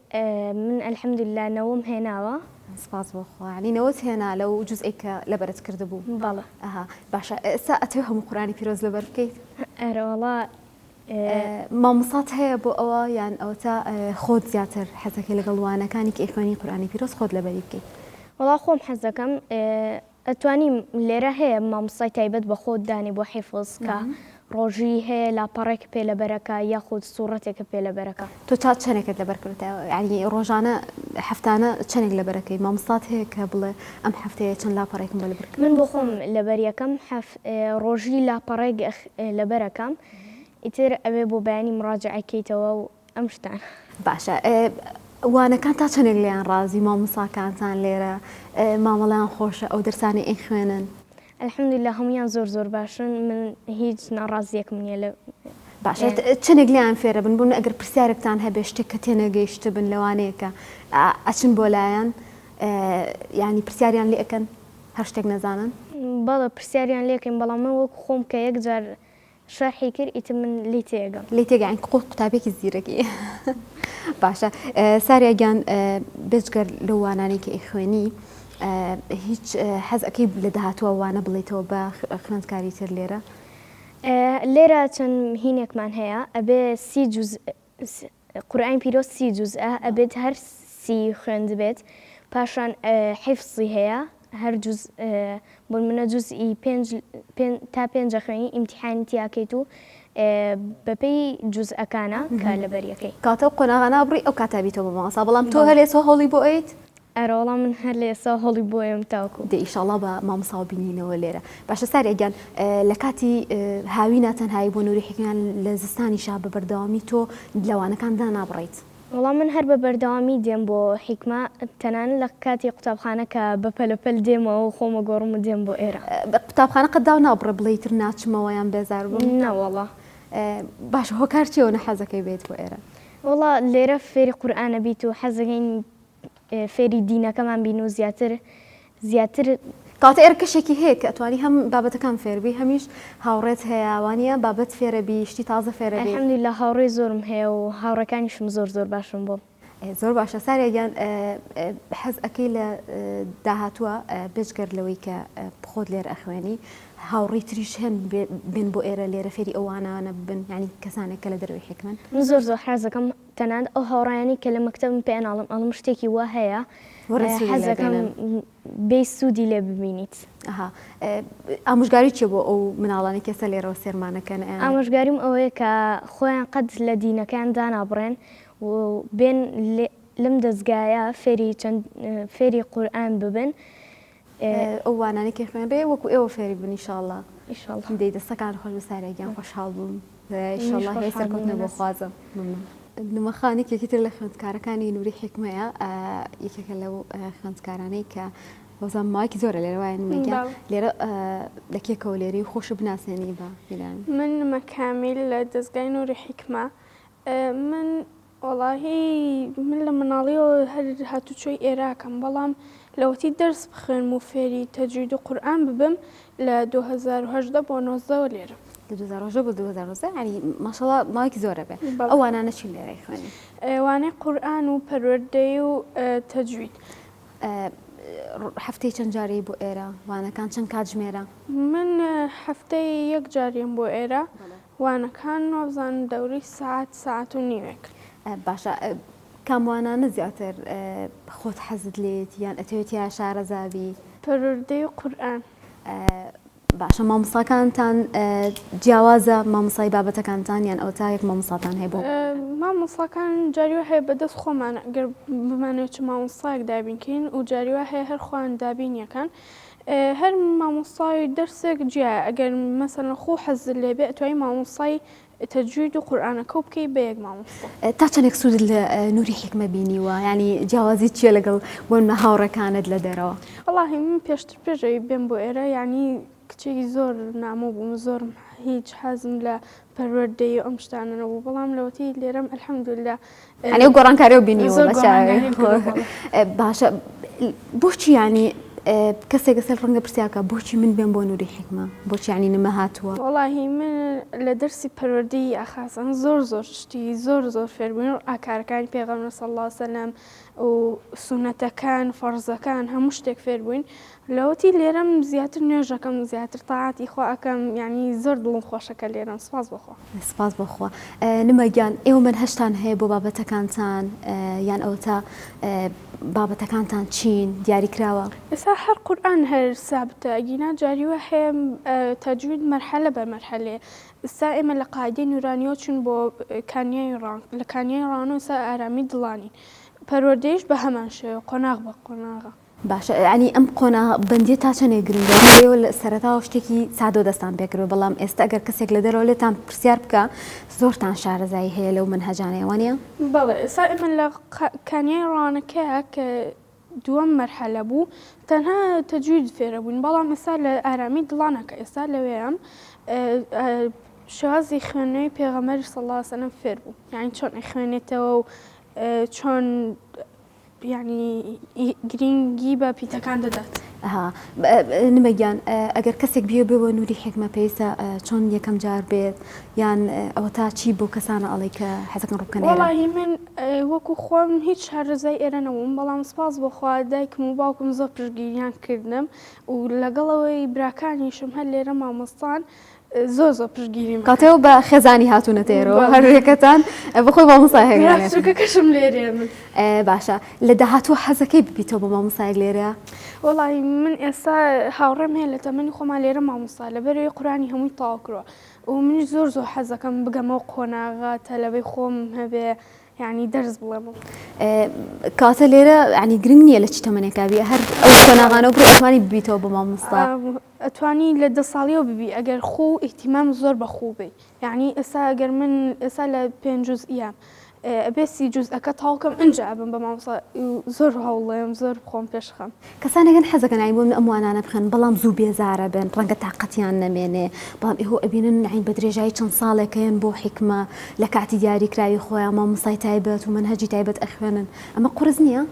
من الحمدللە نەوەم هێناوە. سپاس بۆ خوا یانی نەوەت هێنا لەو جوزئەی کە لەبەرت کردبوو. بەڵێ. ئەها باشە ئێستا ئەتەوێ هەموو قورئانی پیرۆز لەبەر بکەیت؟ ئەرەوەڵا. مامۆستات هەیە بۆ ئەوە یان ئەوەتا خۆت زیاتر حەزەکەی لەگەڵ وانەکانی کە ئەیخوێنی قورئانی پیرۆز خۆت لەبەری بکەیت؟ وەڵا خۆم حەزەکەم ئەتوانی لێرە هەیە مامۆستای تایبەت بە خۆت دانی بۆ حیفز کە ڕۆژی هەیە لاپەڕێک پێ لەبەرەکە یاخود سوڕەتێکە پێ لەبەرەکە. تۆ تا چەنێکت لەبەر کردوتە یانی ڕۆژانە هەفتانە چەنێک لەبەرەکەی مامۆستات هەیە کە بڵێ ئەم هەفتەیە چەند لاپەڕێکم بۆ لەبەر کردووە؟ من بۆ خۆم لەبەریەکەم ڕۆژی لاپەڕێک لەبەرەکەم ئیتر ئەبێ بۆ بەیانی مڕاجەعەی کەیتەوە و ئەم شتانە. باشە وانەکان تا چەنێک لێیان ڕازی مامۆساکانتان لێرە مامەڵەیان خۆشە ئەو دەرسانەی ئەیخوێنن؟ الحمدللە هەموویان زۆر زۆر باشن من هیچ ناڕازیەکم نییە لە باشە چەندێک لێیان فێرە بن بوون ئەگەر پرسیارێکتان هەبێ شتێک کە تێنەگەیشتبن لەوانەیە کە ئەچن بۆ لایان یانی پرسیاریان لێ ئەکەن هەر شتێک نەزانن؟ بەڵێ پرسیاریان لێکەین بەڵام من وەکو خۆم کە یەک جار شەرحی کرد ئیتر من لێی تێگەم. لێی تێگە یانی خۆت قوتابیەکی زیرەکی باشە ساریا گیان بێجگەر لەو وانانەی کە ئەیخوێنی هیچ حەز ئەکەی لە داهاتووە وانە بڵێیتەوە بە خوێندکاری تر لێرە؟ لێرە چەند هینێکمان هەیە ئەبێ سی جوز قورئانی پیرۆز سی جوزئە ئەبێت هەر سی خوێندبێت پاشان حیفزی هەیە هەر جوز بۆنمونە جوزئی پێنج تا پێنج ئەخوێنی ئیمتیحانی تیاکەیت و بەپێی جوزئەکانە کە لەبەریەکەی. کەواتە ئەو قۆناغانە ئەبڕی ئەو کاتە ئەبیتەوە بە مامۆستا بەڵام تۆ هەر ئێستا هەوڵی بۆ ئەیت؟ ئەرەوەڵا من هەر لە ئێستاوە هەوڵی بۆ ئەیەم تاوەکو. دەی ئیشەڵا بە مامۆستاوە بینینەوە لێرە. باشە ساریا گیان لە کاتی هاوینا تەنهایی بۆ نوری حیکمە یان لە زستانیشا بە بەردەوامی تۆ لە وانەکان دانابڕیت؟ وەڵا من هەر بە بەردەوامی دێم بۆ حیکمە تەنانەت لە کاتی قوتابخانە کە بە پەلە پەل دێمەوە و خۆم ئەگۆڕم و دێم بۆ ئێرە. قوتابخانە قەت داو نابڕێ بڵێی تر ناچمەوە یان بێزار بم؟ نەوەڵا. باشە هۆکار چیە ئەوەنە حەزەکەی بێیت بۆ ئێرە؟ وەڵا لێرە فێری قورئان ئەبیت و حەزەکەین فێری دینەکەمان بین و زیاتر زیاتر. کەواتە ئێرە کەشێکی هەیە کە ئەتوانی هەم بابەتەکان فێربی هەمیش هاوڕێت هەیە وانیە بابەت فێرەبی شتی تازە فێرەبی. الحمدللە هاوڕێی زۆرم هەیە و هاوڕێکانیشم زۆر زۆر باشن بۆم. زۆر باشە ساریا گیان حەز ئەکەی لە داهاتووە بێجگەر لەوەی کە خۆت لێرە ئەخوێنی هاوڕێی تریش هەن بێن بۆ ئێرە لێرە فێری ئەو وانانە ببن یانی کەسانێک کە لە دەرەوەی حیکمەن؟ من زۆر زۆر حەزەکەم تەنانەت ئەو هاوڕێیانەی کە لە مەکتەبم پێیان ئەڵێم ئەڵێم شتێکی وا هەیە وەرن سوودی لێ حەزەکەم بینن. بێی سوودی لێ ببینیت. ئەها ئامۆژگاری چیە بۆ ئەو مناڵانەی کە ئێستا لێرەوە سێرمانەکەن ئەیانەوێت؟ ئامۆژگاریم ئەوەیە کە خۆیان قەت لە دینەکەیان دانابڕێن و بێن لەم دەزگایە فێری چەند فێری قورئان ببن. ئەو وانانەی کە خوێنرێ وەکو ئێوە فێری بن ئیشاڵڵا. ئیشاڵڵا. دەی دەستەکان خۆش بێ ساریا گیان خۆشحاڵ بووم ئیشاڵڵا هیوای سەرکەوتنت بۆ خوازم. مەمنون. نمە خان یەکێکی تر لە خوێندکارەکانی نوری حیکمەیە یەکێکە لەو خوێندکارانەی کە وەزان ماوەیەکی زۆرە لێرە وایە نمە گیان لێرە لە کێکەوە لێرەی و خۆشت بناسێنی بە بیران. من نمە کامیل لە دەزگای نوری حیکمە من وەڵاهی من لە مناڵیەوە هەر هاتوچۆی ئێراکەم بەڵام لەوەتی دەرس بخوێنم و فێری تەجوید و قورئان ببم لە 2018 بۆ 19 وە لێرەم. لە 2018 بۆ 2019 یانی ماشەڵا ماوەیەکی زۆرە بێ ئەو وانانە چین لێرە ئەیخوێنی؟ وانەی قورئان و پەروەردەی و تەجوید. هەفتەی چەند جار یەی بۆ ئێرە؟ وانەکان چەند کاتژمێرە؟ من هەفتەی یەک جار یەم بۆ ئێرە وانەکان وابزانم دەوری سەعات سەعات و نیوێک. باشە کام وانانە زیاتر خۆت حەزت لێیەتی یان ئەتەوێت تیا شارەزا بی؟ پەروەردەی قورئان. باشە مامۆستاکانتان جیاوازە مامۆستای بابەتەکانتان یان ئەوەتا یەک مامۆستاتان هەیە بۆ؟ مامۆستاکان جاری وا هەیە بەدەست خۆمانە گەر بمانەوێت چ مامۆستایەک دابین کەین و جاری وا هەیە هەر خۆیان دابینیەکەن هەر مامۆستای دەرسێک جیایە ئەگەر مەسەلەن خۆو حەزت لێ بێ ئەتوانی مامۆستای تەجوید و قورئانەکەو بکەی بە یەک مامۆستا. تا چەندێک سوودت لە نوری حیکمە بینیوە یانی جیاوازی چیە لەگەڵ بۆ نمونە هاوڕێکانت لە دەرەوە؟ وەڵاهی من پێشتر پێش ئەوەی بێم بۆ ئێرە یانی کچێکی زۆر نامۆ بووم زۆرم هیچ حەزم لە پەروەردەیی و ئەم شتانە نەبوو بەڵام لەوەتەی لێرەم الحمدللە یانی ئەو گۆڕانکاریەو بینیوە زۆر بە چاوی گۆڕانکاریم کردووە بەڵێ. باشە بۆچی یانی کەسێک ئەسەر ڕەنگە پرسیار بکا بۆچی من بێم بۆ نوری حیکمە بۆچی یانی نمە هاتووە؟ وەڵاهی من لە دەرسی پەروەردەیی ئاخاسان زۆر زۆر شتی زۆر زۆر فێر بووین و ئاکارەکانی پێغەمبەر صلی اللە علیە وسلم و سوننەتەکان فەرزەکان هەموو شتێک فێر بووین لەوەتی لێرەم زیاتر نوێژەکەم زیاتر تاعاتی خوا ئەکەم یانی زۆر دڵم خۆشە کە لێرەم سوپاس بۆ خوا. سپاس بۆ خوا نمە گیان ئێوە مەنهەجتان هەیە بۆ بابەتەکانتان یان ئەوەتا بابەتەکانتان چین دیاری کراوە؟ ئێستا هەر قورئان هەر سابتە ئەگینا جاری وا هەیە تەجوید مەرحەلە بە مەرحەلەیە ئێستا ئێمە لە قاعدەی نورانیەوە چوین بۆ کانیای ڕان لە کانیای ڕانۆ ئێستا ئارامی دڵانین پەروەردەیش بە هەمان شێوە قۆناغ بە قۆناغە. باشە یانی ئەم قۆناغ بەندیە تا چەندێک گرنگە ڕەنگە ئێوە لە سەرەتاوە شتێکی سادەوە دەستان پێکردوە بەڵام ئێستا ئەگەر کەسێک لە دەرەوە لێتان پرسیار بکا زۆرتان شارەزایی هەیە لەو مەنهەجانەیە وانیە؟ بەڵێ ئێستا ئێمە لە کانیای ڕوانەکەیە کە. دووەم مەرحەلە بوو تەنها تەجوید فێرە بووین بەڵام ئێستا لە ئارامی دڵانە کە ئێستا لەوێم شێوازی خوێندنەوەی پێغەمبەری صلی اللە علیه وسلم فێر بوو یعنی چۆن ئەیخوێنێتەوە و چۆن یعنی گرینگی بە پیتەکان دەدات. ها نمە گیان ئەگەر کەسێک بیەوێ بێ بۆ نوری حیکمە پێویستە چۆن یەکەم جار بێت یان ئەوەتا چی بۆ کەسانە ئەڵێی کە حەزەکەن ڕووبکەن ئێرە؟ وەڵاهی من وەکو خۆم هیچ شارەزای ئێرە نەبووم بەڵام سپاس بۆ خوا دایکم و باوکم زۆر پشتگیریان کردم و لەگەڵ ئەوەی براکانیشم هەر لێرە مامۆستان زۆر زۆر پشتگیریم کاتێ و بە خێزانی هاتوونەتە ئێرەوە هەر یەکەتان بەخۆی مامۆستا هەیە چووکەکەشم لێرەیە من باشە لە داهاتوو حەزەکەی ببیتەوە بە مامۆستایەک لێرە؟ وەڵی من ئێستا هاوڕێم هەیە لە تەمەنی خۆمان لێرە مامۆستا لەبەرەوەی قورانی هەمووی تەواو کردووە و منیش زۆر زۆر حەزەکەم بگەمەوە قۆناغە تەلەبەی خۆم هەبێ یعنی دەرس بڵێم. کەواتە لێرە یعنی گرنگ نییە لە چی تەمەنێکا بی هەر ئەو قۆناغانە بڕۆ ئەتوانی ببیتەوە بە مامۆستا. ئەتوانی لە دە ساڵیەوە ببی ئەگەر خوو و ئیهتیمام زۆر بە خوو بی یەعنی ئێستا ئەگەر من ئێستا لە پێنج جوزئیام ئەبێ سی جوزئەکە تەواو کەم ئنجا ئەبم بە مامۆستا زۆر هەوڵێم زۆر خۆم پێش خەم. کەسانێک هەن حەزەکەن یانی بۆ من ئەم وانانە بخوێنن بەڵام زوو بێزارە بن ڕەنگە تاقەتیان نەمێنێ بەڵام ئێوە ئەبینن یانی بە درێژایی چەند ساڵێک هەیەن بۆ حیکمە لە کاتی دیاریکراوی خۆیان مامۆستای تایبەت و مەنهەجی تایبەت ئەخوێنن ئەمە قورس نییە؟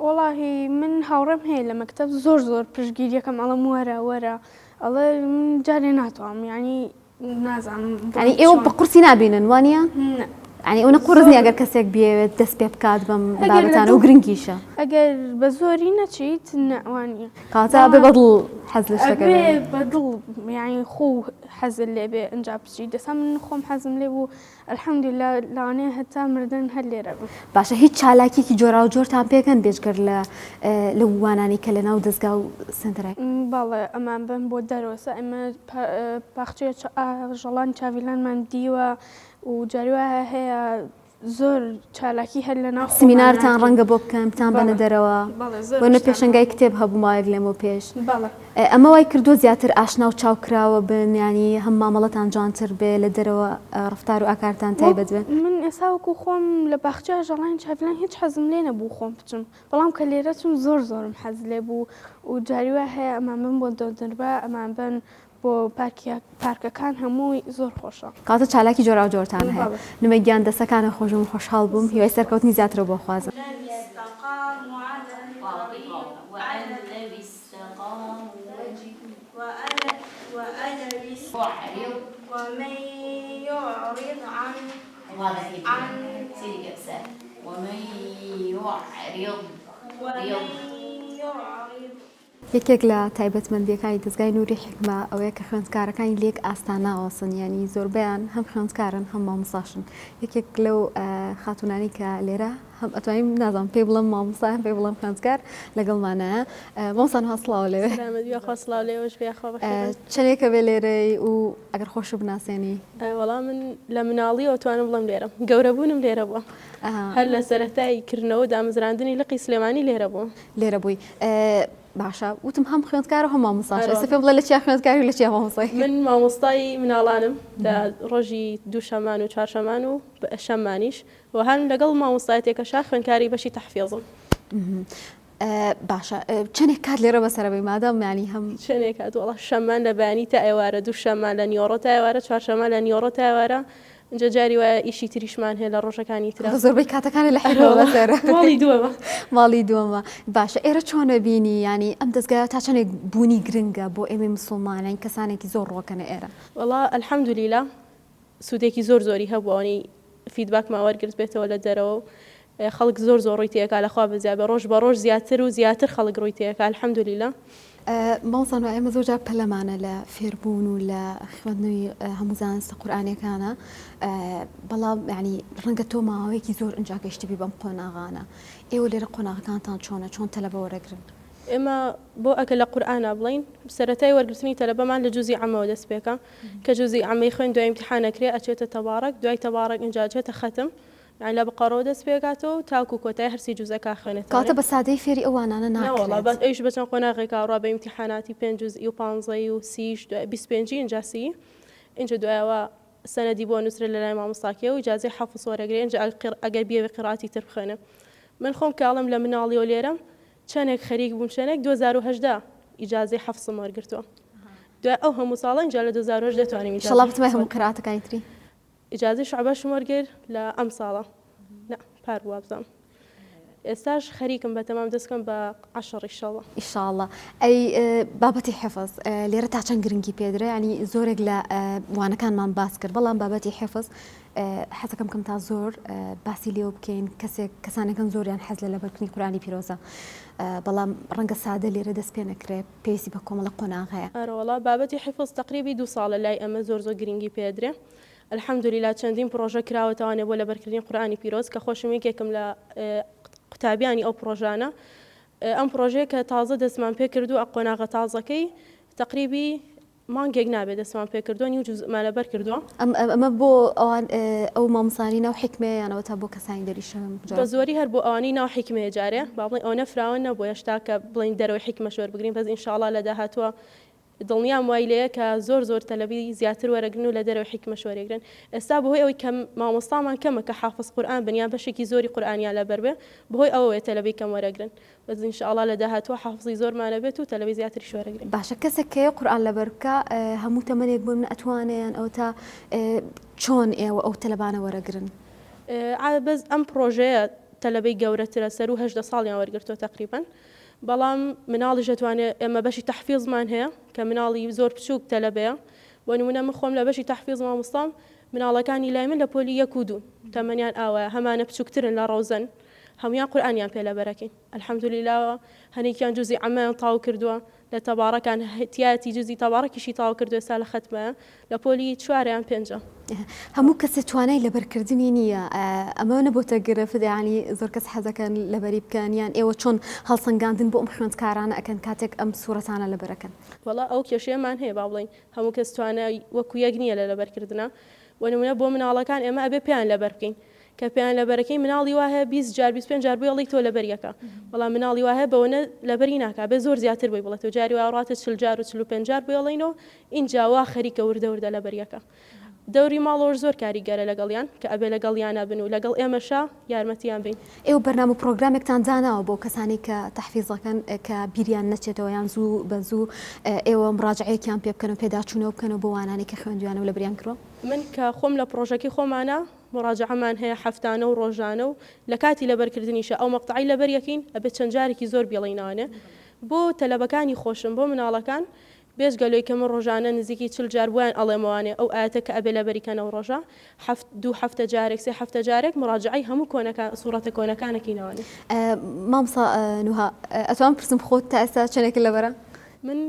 وەڵاهی من هاوڕێم هەیە لە مەکتەب زۆر زۆر پشتگیریەکەم ئەڵێم وەرە وەرە ئەڵێ من جارێ ناتوانم یانی نازانم یانی ئێوە بە قورسی نابینن وانە یانی ئەوە قورس نییە ئەگەر کەسێک بیەوێت دەست پێ بکات بەم بابەتانە و گرنگیشە ئەگەر بە زۆری نەچیت نەوانە کاتە بێ بەدڵ حەز لە شتەکە بێ بەدڵ یانی خۆ حەزت لێ بێ ئینجا بچی دەسا من خۆم حەزم لێ بوو الحمدللە لەوانەیە هەتا مردن هەر لێرە بم. باشە هیچ چالاکیەکی جۆراوجۆرتان پێکەن بێجگەر لە لەو وانانەی کە لەناو دەزگا و سەنتەرە. بەڵێ ئەمان بەن بۆ دەرەوە سا ئێمە باخچەی ئاژەڵانی چاڤیلانمان دیوە و جاری وایە هەیە زۆر چالاکی هەر لە ناو خۆمان سمینارتان ناکەین. ڕەنگە بۆ بکەن بتان بەنە بەڵێ دەرەوە بەڵێ زۆر بۆنە شتان پێشەنگای کتێب هەبوو ماوەیەک لەمەو پێش بەڵێ. ئەمە وای کردووە زیاتر ئاشنا و چاو کراوە بن یانی هەم مامەڵەتان جوانتر بێ لە دەرەوە ڕەفتار و ئاکارتان تایبەت بێ؟ من ئێستا وەکو خۆم لە باخچەی ئاژەڵانی چاڤیلان هیچ حەزم لێ نەبوو خۆم بچم بەڵام کە لێرە چووم زۆر زۆرم حەز لێ بوو و جاری وا هەیە ئەمان بەن بۆ دۆندربا ئەمان بەن بۆ پارکیا پارکەکان هەمووی زۆر خۆشە. کەواتە چالاکی جۆراوجۆرتان هەیە. نمە گیان دەسەکانت خۆش بووم خۆشحاڵ بووم هیوای سەرکەوتنی زیاترت بۆ خوازم. یەکێک لە تایبەتمەندییەکانی دەزگای نوری حیکمە ئەوەیە کە خوێندکارەکانی لە یەک ئاستا ناوەستن یانی زۆربەیان هەم خوێندکارن هەم مامۆستاشن یەکێک لەو خاتوونانەی کە لێرە هەم ئەتوانیم نازانم پێی بڵێم مامۆستا هەم پێی بڵێم خوێندکار لەگەڵمانایە مامۆستا نوها سڵاو لێ سەلامەت بی یاخوا سڵاو لێوەش بێ یاخوا بەخێر بێن. چەندێکە بێ لێرەی و ئەگەر خۆشت بناسێنی؟ وەڵا من لە مناڵیەوە توانم بڵێم لێرەم گەورەبوونم لێرە بووە هەر لە سەرەتای کردنەوە و دامەزراندنی لقی سلێمانی لێرە بووم. لێرە بووی باشە وتم هەم خوێندکارە هەم مامۆستاشە ئێستا پێم بڵێ لە چیا خوێندکاری و لە چیا مامۆستای؟ من مامۆستای مناڵانم لە ڕۆژی دووشەمان و چوارشەمان و شەممانیش و هەم لەگەڵ مامۆستایەتیەکەشا خوێندکاری بەشی تەحفیزم. باشە چەندێک کات لێرە بەسەرە بەی مادام یانی هەم چەندێک کات وەڵا شەممان لە بەیانی تا ئێوارە دووشەممان لە نیوەڕۆ تا ئێوارە چوارشەممان لە نیوەڕۆ تا ئێوارە ئینجا جاری وایە ئیشی تریشمان هەیە لە ڕۆژەکانی ترا. زۆربەی کاتەکانی لە حیکمە بەسەرە. ماڵی دووەمە. ماڵی دووەمە. باشە ئێرە چۆنە بینی یانی ئەم دەزگایە تا چەندێک بوونی گرنگە بۆ ئێمەی مسوڵمان یانی کەسانێکی زۆر ڕۆکەنە ئێرە؟ وەڵا الحمدللە سوودێکی زۆر زۆری هەبوو ئەوەنەی feedback مان وەرگرت بێتەوە لە دەرەوە و خەڵک زۆر زۆر ڕووی تێکا لەخوا بەزیابێ ڕۆژ بە ڕۆژ زیاتر و زیاتر خەڵک ڕووی تێکا الحمدللە. مامۆستا نوع ئێمە زۆر جار پەلەمانە لە فێربوون و لە خوێندنەوەی هەموو زانستە قورئانیەکانە بەڵام یانی ڕەنگە تۆ ماوەیەکی زۆر ئینجا گەیشتبی بەم قۆناغانە ئێوە لێرە قۆناغەکانتان چۆنە چۆن تەلەبە وەرەگرن؟ ئێمە بۆ ئەگەر لە قورئانا بڵێین سەرەتای وەرگرتنی تەلەبەمان لە جوزی عەمەوە دەست پێکا کە جوزی عەمەی خوێند دوای ئیمتیحان ئەکرێ ئەچێتە تەبارەک دوای تەبارەک ئینجا ئەچێتە خەتم یانی لە بقەڕەوە دەست پێکاتەوە و تاکوو کۆتایی هەرسی جوزەکە ئەخوێنێتەوە. کەواتە بە سادەیی فێری ئەو وانانە ناکرێت. نەوەڵا بەس ئەویش بە چەند قۆناغێکا ئەڕوا بە ئیمتیحاناتی پێنج جوزئی و پانزەیی و سیش دوای 25 ئینجا سی ئینجا دوایەوە سەنەدی بۆ نووسرێت لە لای مامۆستاکەیەوە و ئیجازەی حەفز وەرەگرێ ئینجا ئەگەر بیەوێ قیڕاتی تر بخوێنێ من خۆم کە ئەڵێم لە مناڵیەوە لێرەم. چەنێک خەریک بووم چەنێک 2018 ئیجازەی حەفسم وەرگرتووە دوای ئەو هەموو ساڵە ئینجا لە 2018 توانیم ئیجازەی ئیشەڵا بتوای حەفس هەموو قیراتەکانی تری. ئیجازەی شوعبەشم وەرگرت لە ئەم ساڵە نا پار بوو وابزانم ئێستاش خەریکم بەتەمام دەست کەم بە عەشڕ ئیشەڵا. ئیشاڵا ئەی بابەتی حفظ لێرە تا چەند گرنگی پێدرێ ینی زۆرێک لە وانەکانمان باس کرد بەڵام بابەتی حفظ حەزەکەم کەم تا زۆر باسی لێوە بکەین کەسێک کەسانەکەن زۆریان حەز لە لەبەرکردنی قورئانی پیرۆزە بەڵام ڕەنگە سادە لێرە دەست پێ نەکرێ پێویستی بە کۆمەڵە قۆناغ هەیە. ئەرەوەڵا بابەتی حفظ تەقریبی دوو ساڵە لای ئەمە زۆر زۆر گرنگی پێدرێ الحمدللە چەندین پڕۆژە کراوەتەوانێ بۆ لەبەرکردنی قورئانی پیرۆز کە خۆشم یەکێکم لە قوتابیانی ئەو پڕۆژانە ئەم پڕۆژەیە کە تازە دەستمان پێکردووە قۆناغە تازەکەی تەقریبی مانگێک نابێت دەستمان پێکردووە نیو جوزئمان لەبەر کردووە. ئەمە بۆ ئەوان ئەو مامۆستایانەی ناو حیکمەیە یان ئەوەتا بۆ کەسانی دەریشە؟ بە زۆری هەر بۆ ئەوانەی ناو حیکمەیە جارێ با بڵێین ئەوەنە فراوان نەبووە هێشتا کە بڵێین دەرەوەی حیکمەش وەربگرین بەس ئینشاڵا لە داهاتووە دڵنیام وای لێیە کە زۆر زۆر تەلەبی زیاتر وەرەگرن و لە دەرەوەی حیکمەش وەرێگرن ئێستا بەهۆی ئەوەی کە مامۆستامان کەمە کە حافز قورئان بن یان بەشێکی زۆری قورئانیان لەبەر بێ بەهۆی ئەوەوەیە تەلەبەی کەم وەرەگرن بەس ان شاء اللە لە داهاتووە حافزی زۆرمان ئەبێت و تەلەبەی زیاتریش وەرەگرین. باشە کەسێک کەیە قورئان لەبەر بکا هەموو تەمەنێک بۆ من ئەتوانێ یان ئەوەتا چۆن ئێوە ئەو تەلەبانە وەرەگرن؟ بەس ئەم پڕۆژەیە تەلەبەی گەورەترە سەروو 18 ساڵیان وەرگرتووە تەقریبەن بەڵام مناڵیش ئەتوانێ ئێمە بەشی تەحفیزمان هەیە کە مناڵی زۆر بچووک تەلەبەیە بۆ نمونە من خۆم لە بەشی تەحفیز مامۆستام مناڵەکانی لای من لە پۆلی یەک و دوون تەمەنیان ئاوایە هەمانە بچووکترن لە ڕەوزەن هەموویان قورئانیان پێ لەبەرەکەین الحمدللە هەنێکیان جوزی عەمەیان تاو کردووە لە تەباڕەکان تیایەتی جوزی تەباڕەکیشی تاو کردووە ئێستا لە خەتمەیە لە پۆلی چوارە یان پێنجە. هەموو کەسێ توانای لەبەرکردنی نییە ئەمە نەبۆتە گرفت یانی زۆر کەس حەزەکەن لەبەری بکەن یان ئێوە چۆن هەڵسەنگاندن بۆ ئەم خوێندکارانە ئەکەن کاتێک ئەم سوڕەتانە لەبەرەکەن؟ وەڵا ئەو کێشەیەمان هەیە با بڵێین هەموو کەس توانای وەکو یەک نییە لە لەبەرکردنا بۆ نمونە بۆ مناڵەکان ئێمە ئەبێ پێیان لەبەر بکەین کە پێیان لەبەرەکەی مناڵی وا هەیە 20 جار 25 جار بۆی ئەڵێی تۆ لەبەر یەکە بەڵام مناڵی وا هەیە بەوەنە لەبەری ناکا بێ زۆر زیاتر بۆی بڵێتەوە جاری وا ڕاتە 40 جار و 45 جار بۆی ئەڵێینەوە ئینجا وا خەریکە وردە وردە لەبەر یەکە دەوری ماڵەوەش زۆر کاریگەرە لەگەڵیان کە ئەبێ لەگەڵیانا بن و لەگەڵ ئێمەشا یارمەتیان بین. ئێوە بەرنامە و پرۆگرامێکتان داناوە بۆ کەسانی کە تەحفیز ئەکەن کە بیریان نەچێتەوە یان زوو بە زوو ئێوە مڕاجعەیەکیان پێ بکەن و پێداچوونەوە بکەنەوە بۆ وانانەی کە خوێندویانە و لەبریان کردوە؟ من کە خۆم لە پڕۆژەکەی خۆمانا موراجەعەمان هەیە هەفتانە و ڕۆژانە و لە کاتی لەبەرکردنیشا ئەو مەقتەعەی لەبەر یەکەین ئەبێت چەند جارێکی زۆر بیڵێینەوانێ بۆ تەلەبەکانی خۆشم بۆ مناڵەکان بێجگە لۆی کە من ڕۆژانە نزیکی 40 جار بۆیان ئەڵێمەوانێ ئەو ئایەتە کە ئەبێ لەبەری کەن ئەو ڕۆژە هەفت دوو هەفتە جارێک سێ هەفتە جارێک موراجەعەی هەموو کۆنەکان سوڕەتە کۆنەکان ئەکەینەوانێ. مامۆستا نوها ئەتوانم بپرسم خۆت تا ئێستا چەنێکت لەبەرە؟ من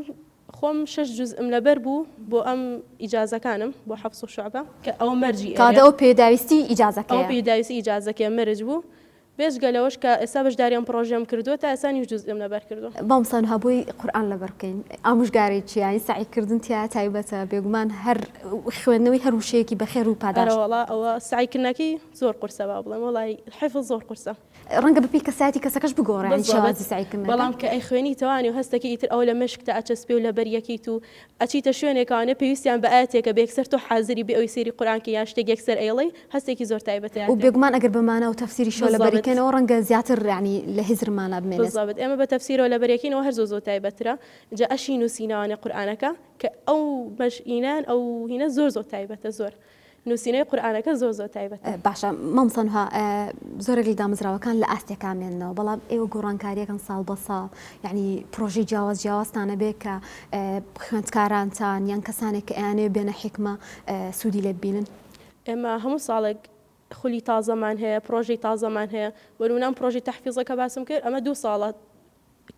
خۆم شەش جوزئم لەبەر بوو بۆ ئەم ئیجازەکانم بۆ حەفس و شوعبە کە ئەوە مەرجی کەواتە ئەوە پێداویستی ئیجازەکەیە. ئەوە پێداویستی ئیجازەکەیە مەرج بوو بێجگە لەوەش کە ئێستا بەشداری ئەم پڕۆژەیەم کردووە تا ئێستا نیو جوزئم لەبەر کردووە. مامۆستا نوها بۆی قورئان لەبەر بکەین ئامۆژگاری چیە یانی سەعی کردن تیایا تایبەتە بێگومان هەر خوێندنەوەی هەر وشەیەکی بەخێر و پاداشت. ئەرەوەڵا ئەوە سەعی کردنەکەی زۆر قورسە با بڵێم وەڵای حیفز زۆر قورسە. ڕەنگە بەپێی کەسایەتی کەسەکەش بگۆڕێ یانی شێوازی سەعی کردنەکە. بەڵام کە ئەیخوێنیتەوانی و هەستەکەی ئیتر ئەوە لە مێشکتا ئەچەسپێ و لەبەر یەکیت و ئەچیتە شوێنێکەوانێ پێویستیان بە ئایەتێکە بێ یەکسەر تۆ حازری بێ ئەوەی سەیری قورئان کەی یان شتێک یەکسەر ئەیڵێی هەستێکی زۆر تایبەتە و بێگومان ئەگەر بە مانا و تەفسیریشەوە لەبەری کەنەوە ڕەنگە زیاتر یانی لە هزرمانا بمێنێت. بالضبط ئێمە بە تەفسیرەوە لەبەر یەکەینەوە هەر زۆر زۆر تایبەترە جا ئەشی نووسینەوانێ قورئانەکە کە ئەو مەشئینەیان ئەو هینە زۆر زۆر تایبەتە زۆر نووسینەوەی قورئانەکە زۆر زۆر تایبەتە. باشە مامۆستا نوها زۆرێک لە دامەزراوەکان لە ئاستێکا مێننەوە بەڵام ئێوە گۆڕانکاریەکەن ساڵ بە ساڵ یعنی پرۆژەی جیاواز جیاوازتانە بێ کە خوێندکارانتان یان کەسانێک کە ئەیانەوێ بێنە حیکمە سوودی لێ ببینن. ئێمە هەموو ساڵێک خولی تازەمان هەیە پرۆژەی تازەمان هەیە بۆ نموونە ئەم پرۆژەی تەحفیزە کە باسم کرد ئەمە دوو ساڵە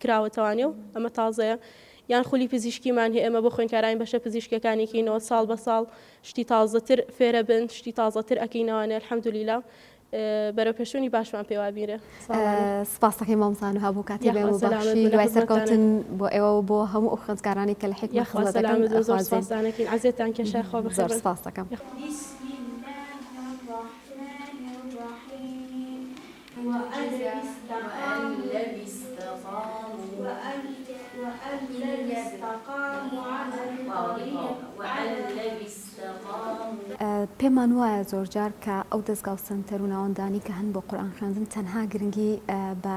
کراوەتەوانێ و ئەمە تازەیە یان خولی پزیشکیمان هەیە ئێمە بۆ خوێندکارانی بەشە پزیشکیەکانی کەینەوە ساڵ بە ساڵ شتی تازەتر فێرە بن شتی تازەتر ئەکەینەوانێ الحمدللە بەرەو پێشچوونی باشمان پێ وابینرێ ساڵانە. سپاس دەکەین مامۆستا نوها بۆ کاتی بێ و بەخشی هیوای سەرکەوتن بۆ ئێوە و بۆ هەموو ئەو خوێندکارانەی کە لە حیکمە خزمەت دەکەن زۆر سپاستان ئەکەین عەزێتتان کێشا خوا بەخێر زۆر سپاس دەکەم. بسم الله الرحمن الرحیم پێمان وایە زۆرجار کە ئەو دەزگا و سەنتەر و ناوەندانەی کە هەن بۆ قورئان خوێندن تەنها گرنگی بە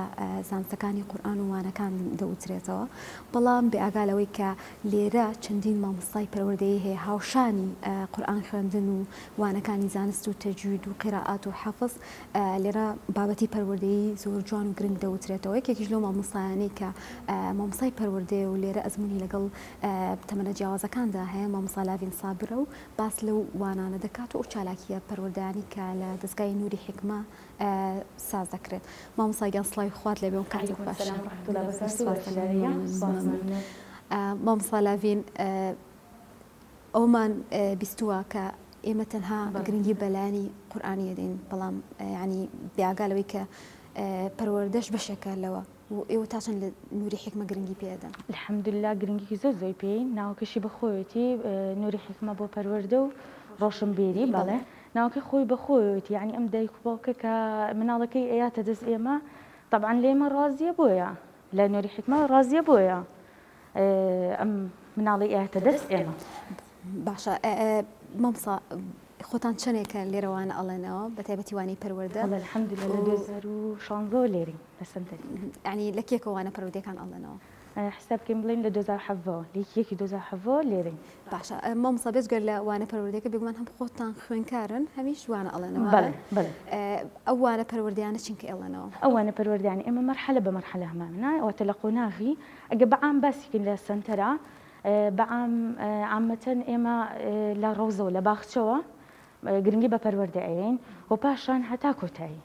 زانستەکانی قورئان و وانەکان دەوترێتەوە، بەڵام بێ ئاگا لەوەی کە لێرە چەندین مامۆستای پەروەردەیی هەیە هاوشانی قورئان خوێندن و وانەکانی زانست و تەجوید و قیرائات و حەفز لێرە بابەتی پەروەردەیی زۆر جوان و گرنگ دەوترێتەوە یەکێکیش لەو مامۆستایانەی کە مامۆستای پەروەردەیە و لێرە ئەزموونی لەگەڵ تەمەنە جیاوازەکاندا هەیە مامۆستا لاڤین سابرە و باس لەو وانانە دەکات و ئەو چالاکییە پەروەردەیانەی کە لە دەزگای نوری حیکمە ساز دەکرێت. مامۆستا گیان سڵاوی خوات لێبێ و کاتت باش. مامۆستا لاڤین ئەومان بیستووە کە ئێمە تەنها گرنگی بە لایەنی قورئانی دەدەین بەڵام یعنی بێئاگا لەوەی کە پەروەردەش بەشێکە لەوە و ئێوە تا چەند لە نوری حیکمە گرنگی پێ ئەدەن؟ الحمدللە گرنگیکی زۆر زۆری پێین ناوەکەشی بە خۆیەتی نوری حیکمە بۆ پەروەردە و ڕۆشنبیری بەڵێ ناوەکەی خۆی بە خۆیەتی یعنی ئەم دایک و باوکە کە مناڵەکەی ئەیاتە دەست ئێمە تەبعەن لێمە ڕازیە بۆیە لە نوری حیکمە ڕازیە بۆیە ئەم مناڵی ئەیاتە دەست ئێمە. باشە مامۆستا خۆتان چەنێکە لێرە وانە ئەڵێنەوە بە تایبەتی وانەی پەروەردە؟ وەڵا الحمدللە لە 2016 وە لێرەین لە سەنتەرین. یانی لە کێکەوە وانە پەروەردەکان ئەڵێنەوە؟ حساب بکەین بڵێین لە 2017 وە لە یەکی یەکی 2017 وە لێرەین. باشە مامۆستا بێجگە لە وانە پەروەردەکە بێگومان هەم خۆتان خوێنکارن هەمیش وانە ئەڵێنەوە. بەڵێ بەڵێ. ئەو وانە پەروەردەیانە چین کە ئەڵێنەوە؟ ئەو وانە پەروەردەیانە ئێمە مەرحەلە بە مەرحەلە هەمانە واتە لە قۆناغی ئەگەر بە عام باسی کەین لە سەنتەرا بە عام عامەتەن ئێمە لە ڕەوزەوە لە باخچەوە گرنگی بە پەروەردە ئەیەین و پاشان هەتا کۆتایی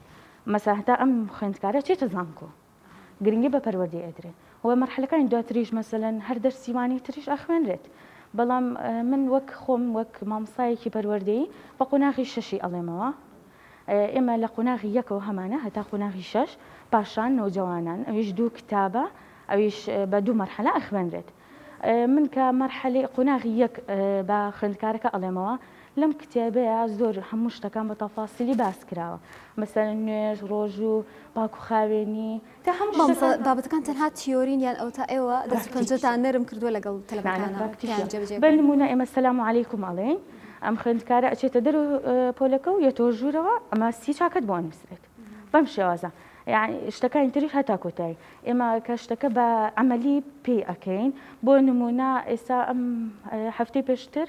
مەسا هەتا ئەم خوێندکارە چێتە زانکۆ گرنگی بە پەروەردەی ئەدرێ و مەرحەلەکانی دواتریش مەسەلەن هەر دەرسی وانەی تریش ئەخوێنرێت بەڵام من وەک خۆم وەک مامۆستایەکی پەروەردەیی بە قۆناغی شەشی ئەڵێمەوە ئێمە لە قۆناغی یەکەوە هەمانە هەتا قۆناغی شەش پاشان نەوجەوانان ئەویش دوو کتابە ئەویش بە دوو مەرحەلە ئەخوێنرێت من کە مەرحەلەی قۆناغی یەک بە خوێندکارەکە ئەڵێمەوە لەم کتێبەیە زۆر هەموو شتەکان بە تەفاسیلی باس کراوە مەسەلەن نوێژ ڕۆژوو پاک و خاوێنی تا هەموو مامۆستا شتەکان بابەتەکان تەنها تیۆرین یان ئەوەتا ئێوە دەست و پەنجەتان نەرم کردووە لەگەڵ نا نا تەلەبەکانا پراکتیکیە پێیان جێبەجێ بە بکەن؟ نموونە ئێمە سەلام عەلەیکوم ئەڵێین ئەم خوێندکارە ئەچێتە دەرەوە پۆلەکە و یەتەوە ژوورەوە ئەمە سی چاکەت بۆ ئەنووسرێت بەم شێوازە یانی شتەکانی تریش هەتا کۆتایی ئێمە کە شتەکە بە عەمەلی پێی ئەکەین بۆ نموونە ئێستا ئەم هەفتەی پێشتر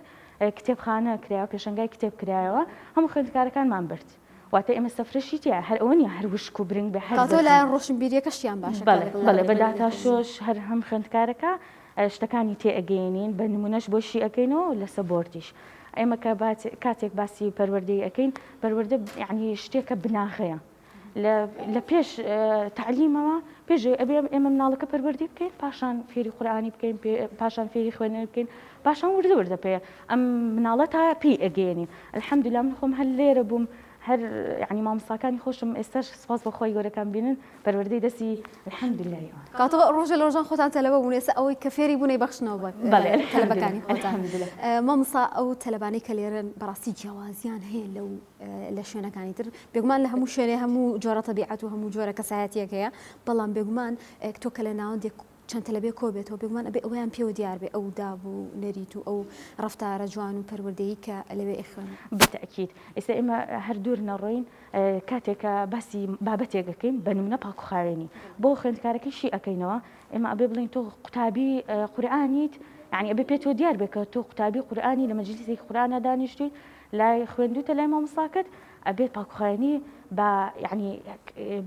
کتێبخانە کرایەوە پێشەنگای کتێب کرایەوە هەموو خوێندکارەکانمان برد واتە ئێمە سەفرەشی تیا هەر ئەوە نیە هەر وشک و برنگ بێ هەر کاتەوە لایەن ڕۆشنبیریەکەشیان باشە بەڵێ بەڵێ بە داتاشۆش هەر هەم خوێندکارەکە شتەکانی تێ ئەگەیەنین بە نمونەش بۆ شی ئەکەینەوە لەسە بۆردیش ئێمە کە کاتێک باسی پەروەردەی ئەکەین پەروەردە یعنی شتێکە بناغەیە لە پێش تەعلیمەوە پێش ئەبێ ئێمە مناڵەکە پەروەردەی بکەین پاشان فێری قورئانی بکەین پاشان فێری خوێندنەوەی بکەین پاشان وردە وردە پێ ئەم مناڵە تا پێی ئەگەیەنین الحمدلله من خۆم هەر لێرە بووم هەر یعنی مامۆستاکانی خۆشم ئێستاش سپاس بۆ خوای گەورەکان بینن پەروەردەی دەستی الحمدلله ئەوان. کاتە ڕۆژێ لە ڕۆژان خۆتان تەلەبە بوون ئێستا ئەوەی کە فێری بوون ئەیبەخشنەوە بە بەڵێ تەلەبەکانی خۆتان. الحمدلله. مامۆستا ئەو تەلەبانەی کە لێرەن بەڕاستی جیاوازیان هەیە لەو لە شوێنەکانی تر بێگومان لە هەموو شوێنێ هەموو جۆرە تەبیعەت و هەموو جۆرە کەسایەتیەک هەیە بەڵام بێگومان تۆ کە لە ناوەندێک چەند تەلەبێ کۆ بێتەوە بێگومان ئەبێ ئەویان پێوە دیار بێ ئەو داب و نەریت و ئەو ڕەفتارە جوان و پەروەردەیی کە لەوێ ئەیخوێنن. بەتەئکید ئێستا ئێمە هەر دوور نەڕۆین کاتێک کە باسی بابەتێک ئەکەین بە نمونە پاکوخاوێنی بۆ خوێندکارەکەی شی ئەکەینەوە ئێمە ئەبێ بڵێین تۆ قوتابی قورئانیت یعنی ئەبێ پێتەوە دیار بێ کە تۆ قوتابی قورئانی لە مەجلیسێکی قورئانا دانیشتووی لای خوێندوتە لای مامۆستاکەت ئەبێت پاکوخاوێنی بە یعنی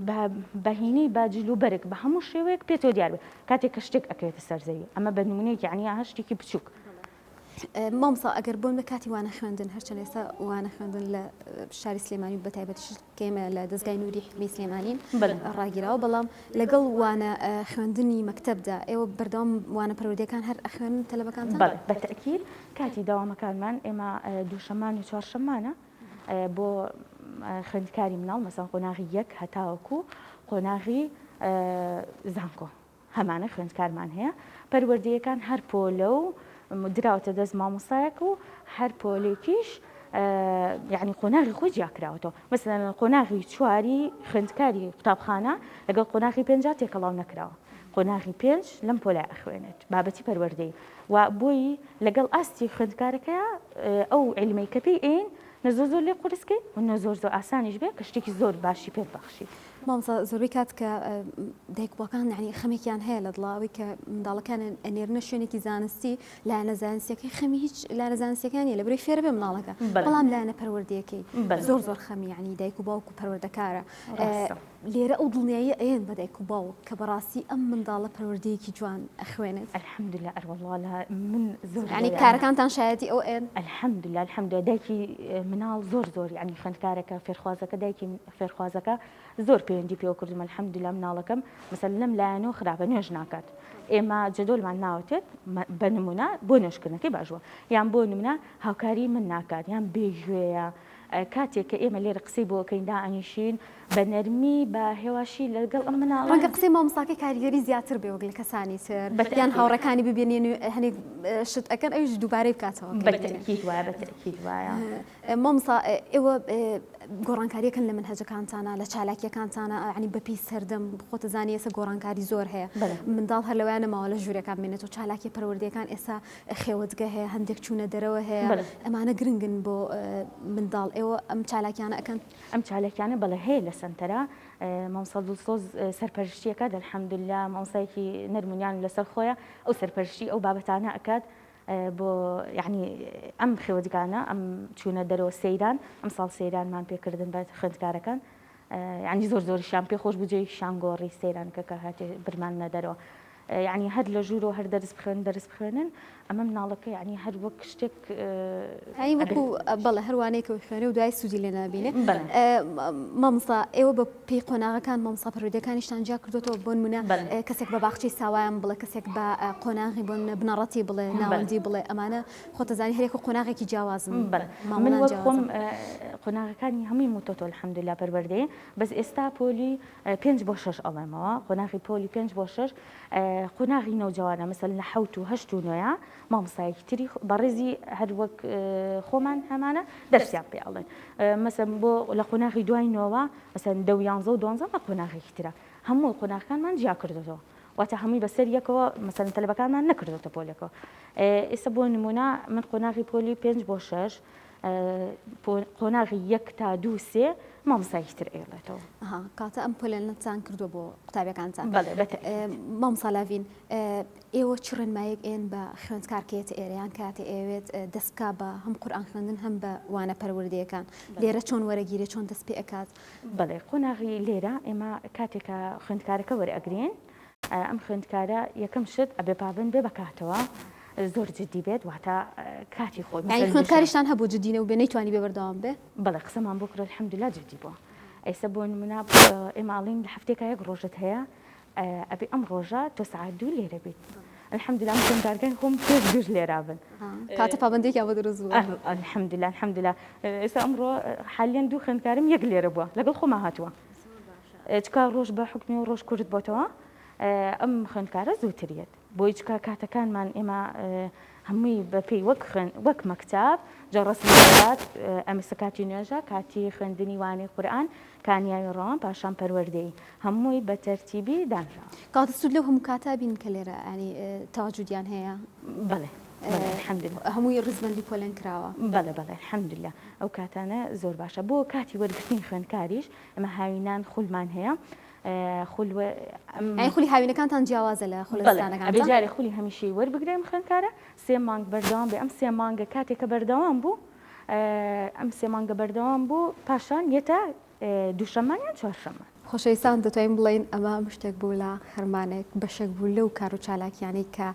بە بەهینی بە جل و بەرگ بە هەموو شێوەیەک پێتەوە دیار بێت کاتێک کە شتێک ئەکەوێتە سەر زەوی ئەمە بە نمونەیەک یعنی هەر شتێکی بچووک. مامۆستا ئەگەر بۆن بە کاتی وانە خوێندن هەرچەند ئێستا وانە خوێندن لە شاری سلێمانی و بە تایبەتیش کە ئێمە لە دەزگای نوری حیکمەی سلێمانین ڕاگیراوە بەڵام لەگەڵ وانە خوێندنی مەکتەبدا ئێوە بەردەوام وانە پەروەردەکان هەر ئەخوێنن تەلەبەکانتان؟ بەڵێ بە تەئکید کاتی دەوامەکانمان ئێمە دووشەممان و چوارشەممانە بۆ خوێندکاری مناڵ مەسەن قۆناغی یەک هەتاوەکو قۆناغی زانکۆ هەمانە خوێندکارمان هەیە پەروەردەیەکان هەر پۆلە و دراوەتە دەست مامۆستایەک و هەر پۆلێکیش یعنی قۆناغی خۆی جیاکراوەتەوە مەسەلەن قۆناغی چواری خوێندکاری قوتابخانە لەگەڵ قۆناغی پێنجا تێکەڵاو نەکراوە قۆناغی پێنج لەم پۆلە ئەخوێنێت بابەتی پەروەردەی و بۆی لەگەڵ ئاستی خوێندکارەکەیا ئەو عیلمەی کە پێی ئەین. نە زۆر زۆر لێ قورس کەی و نە زۆر زۆر ئاسانیش بێ کە شتێکی زۆر باشی پێ ببەخشی. مامۆستا زۆربەی کات کە دایک و باوکان یانی خەمێکیان هەیە لە دڵا ئەوەی کە منداڵەکانیان ئەنێرنە شوێنێکی زانستی لایەنە زانستیەکەی خەمی هیچ لایەنە زانستیەکان نیە لەبەرەی فێرە بێ منداڵەکە بەڵام لایەنە پەروەردەیەکەی زۆر زۆر خەمی یانی دایک و باوک و پەروەردەکارە لێرە ئەو دڵنیاییە ئەیەن بە دایک و باوک کە بەڕاستی ئەم منداڵە پەروەردەیەکی جوان ئەخوێنێت؟ الحمدللە ئەروەڵڵا لە من زۆر یانی کارەکانتان شایەتی ئەوە ئەیەن؟ الحمدللە الحمدللە دایکی مناڵ زۆر زۆر یانی خوێندکارەکە فێرخوازەکە دایکی فێرخوازەکە زۆر پەیوەندی پێوە کردوم الحمدللە مناڵەکەم مەسەلەن لەم لایەنەوە خراپە نوێژ ناکات ئێمە جەدۆلمان ناوەتێت بە نمونە بۆ نوێژکردنەکەی باش بووە یان بۆ نمونە هاوکاری من ناکات یان بێگوێیە کاتێک کە ئێمە لێرە قسەی بۆ ئەکەین دائەنیشین بە نەرمی بە هێواشی لەگەڵ ئەم مناڵە. ڕەنگە قسەی مامۆستاکەی کاریگەری زیاتر بێ وەک لە کەسانی تر یان هاوڕێکانی ببینین و هەنێک شت ئەکەن ئەویش دووبارەی بکاتەوە. بە تەئکید وایە بە تەئکید وایە. مامۆستا ئێوە گۆڕانکاریەکەن لە مەنهەجەکانتانە لە چالاکیەکانتانە یانی بەپێی سەردەم خۆتە زانی ئێستا گۆڕانکاری زۆر هەیە منداڵ هەر لەوەیان نەماوە لە ژوورەکان بمێنێتەوە چالاکیە پەروەردەیەکان ئێستا خێوەتگە هەیە، هەندێک چوونە دەرەوە هەیە، ئەمانە گرنگن بۆ منداڵ، ئێوە ئەم چالاکیانە ئەکەن؟ ئەم چالاکیانە بەڵێ هەیە لە سەنتەرا، مامۆستا دڵسۆز سەرپەرشتی ئەکات، الحمدللە مامۆستایەکی نەرم و نیان لەسەر خۆیە، ئەو سەرپەرشتی ئەو بابەتانە ئەکات بۆ یەعنی ئەم خێوەتگانە، ئەم چوونە دەرەوە سەیران، ئەمساڵ سەیرانمان پێکردن بە خوێندکارەکان، یەعنی زۆر زۆریشیان پێ خۆش بوو جێیشیان گۆڕی سەیرانەکە کە هاتێ برماننە دەرەوە. یەعنی هەر لە ژوورەوە هەر دەرس بخوێنن دەرس بخوێنن ئەمە مناڵەکە یەعنی هەر وەک شتێک ئەی وەکو بەڵێ هەر وانەیەکەوە خوێنێ و دوای سوودی لێ نابینێ مامۆستا ئێوە بە پێی قۆناغەکان مامۆستا پەروەردەکانیشتان جیا کردوێتەوە بۆ نمونە کەسێک بە باخچەی ساوایان بڵێ کەسێک بە قۆناغی بۆ نمونە بنەڕەتی بڵێ ناوەندی بڵێ ئەمانە خۆتەزانی هەرێک و قۆناغێکی جیاوازن من وەک خۆم قۆناغەکانی هەمووی موتۆتۆ الحمدلله پەروەردەیە بەس ئێستا پۆلی پێنج بۆ شەش ئەڵێمەوە قۆناغی پۆلی پێنج بۆ شەش قۆناغی نەوجەوانە مەسەلەن لە حەوت و هەشت و نۆیە مامۆستایەکی تری بەڕێزی هەر وەک خۆمان هەمانە دەرسیان پێ ئەڵێن مەسەن بۆ لە قۆناغی دوای نۆوە مەسەن دە و یانزە و دوانزە بە قۆناغێکی ترە هەموو قۆناغەکانمان جیا کردۆتەوە واتە هەمووی بەسەر یەکەوە مەسەن تەلەبەکانمان نەکردۆتە پۆلێکەوە ئێستا بۆ نمونە من قۆناغی پۆلی پێنج بۆ شەش قۆناغی یەک تا دوو سێ مامۆستایەکی تر ئەیڵێتەوە. ئەها کەواتە ئەم پۆلێنەتان کردووە بۆ قوتابیەکانتان. بەڵێ بە تەئکید. مامۆستا لاڤین ئێوە چ ڕێنمایەک ئێن بە خوێندکار کە یەتە ئێرە یان کاتێ ئەیەوێت دەست بکا بە هەم قورئان خوێندن هەم بە وانە پەروەردەیەکان لێرە چۆن وەرەگیرێ چۆن دەست پێ ئەکات؟ بەڵێ قۆناغی لێرە ئێمە کاتێک کە خوێندکارەکە وەرئەگرین ئەم خوێندکارە یەکەم شت ئەبێ پابەند بێ بە کاتەوە زۆر جدی بێت واتە کاتی خۆی یانی خوێندکاریشتان هەبوو جدی نەبوو بێ نەیتوانی بێ بەردەوام بێ؟ بەڵێ قسەمان بۆ کرد الحمدللە جدی بووە ئێستا بۆ نمونە ئێمە ئەڵێین لە هەفتەیەکا یەک ڕۆژت هەیە ئەبێ ئەم ڕۆژە تۆ سەعات دوو لێرە بیت الحمدللە من خوێندکارەکانی خۆم پێش دووش لێرا بن کاتە پابەندیەکیان بۆ دروست بووە الحمدللە الحمدللە ئێستا ئەمڕۆ حالیەن دوو خوێندکارم یەک لێرە بووە لەگەڵ خۆما هاتووە چکا ڕۆژ بە حوکمی و ڕۆژ کورت بۆتەوە ئەم خوێندکارە زووتر یەت بۆی چکا کاتەکانمان ئێمە هەمووی بەپێی وەک خوێن وەک مەکتاب جا ڕەسمی دەدات ئەمسە کاتی نوێژە کاتی خوێندنی وانەی قورئان کانیاوی ڕەوان پاشان پەروەردەیی هەمووی بە تەرتیبی دانراوە. کەواتە سوود لەو هەموو کاتە بین کە لێرە یانی تەواجودیان هەیە؟ بەڵێ بەڵێ الحمدللە. هەمووی ڕیزبەندی پۆلێن کراوە؟ بەڵێ بەڵێ الحمدللە ئەو کاتانە زۆر باشە بۆ کاتی وەرگرتنی خوێندکاریش ئێمە هاوینان خولمان هەیە خول یانی خولی هاوینەکانتان جیاوازە لە خولە زستانەکانتان؟ بەڵێ ئەبێ جارێ خولی هەمیشەیی وەربگرێ ئەم خوێندکارە سێ مانگ بەردەوام بێ ئەم سێ مانگە کاتێک کە بەردەوام بوو ئەم سێ مانگە بەردەوام بوو پاشان یەتە دووشەممان یان چوارشەممان. خۆشەویستان دەتوانین بڵێین ئەمە مشتێک بوو لە خەرمانێک، بەشێک بوو لەو کار و چالاکیانەی کە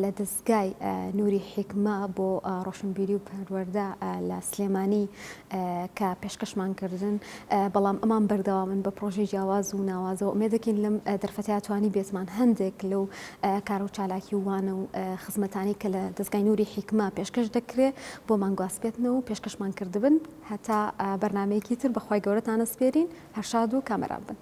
لە دەزگای نوری حیکمە بۆ ڕۆشنبیری و پەروەردە لە سلێمانی کە پێشکەشمان کردن، بەڵام ئەمان بەردەوامن بە پڕۆژەی جیاواز و ناوازەوە، ئومێد دەکەین لەم دەرفەتەیا توانی بێتمان هەندێک لەو کار و چالاکی و وانە و خزمەتانەی کە لە دەزگای نوری حیکمە پێشکەش دەکرێ بۆمان گواستبێتنەوە و پێشکەشمان کردبن. هەتا بەرنامەیەکی تر بە خوای گەورەتان ئەسپێرین، هەر شاد و کامەران بن.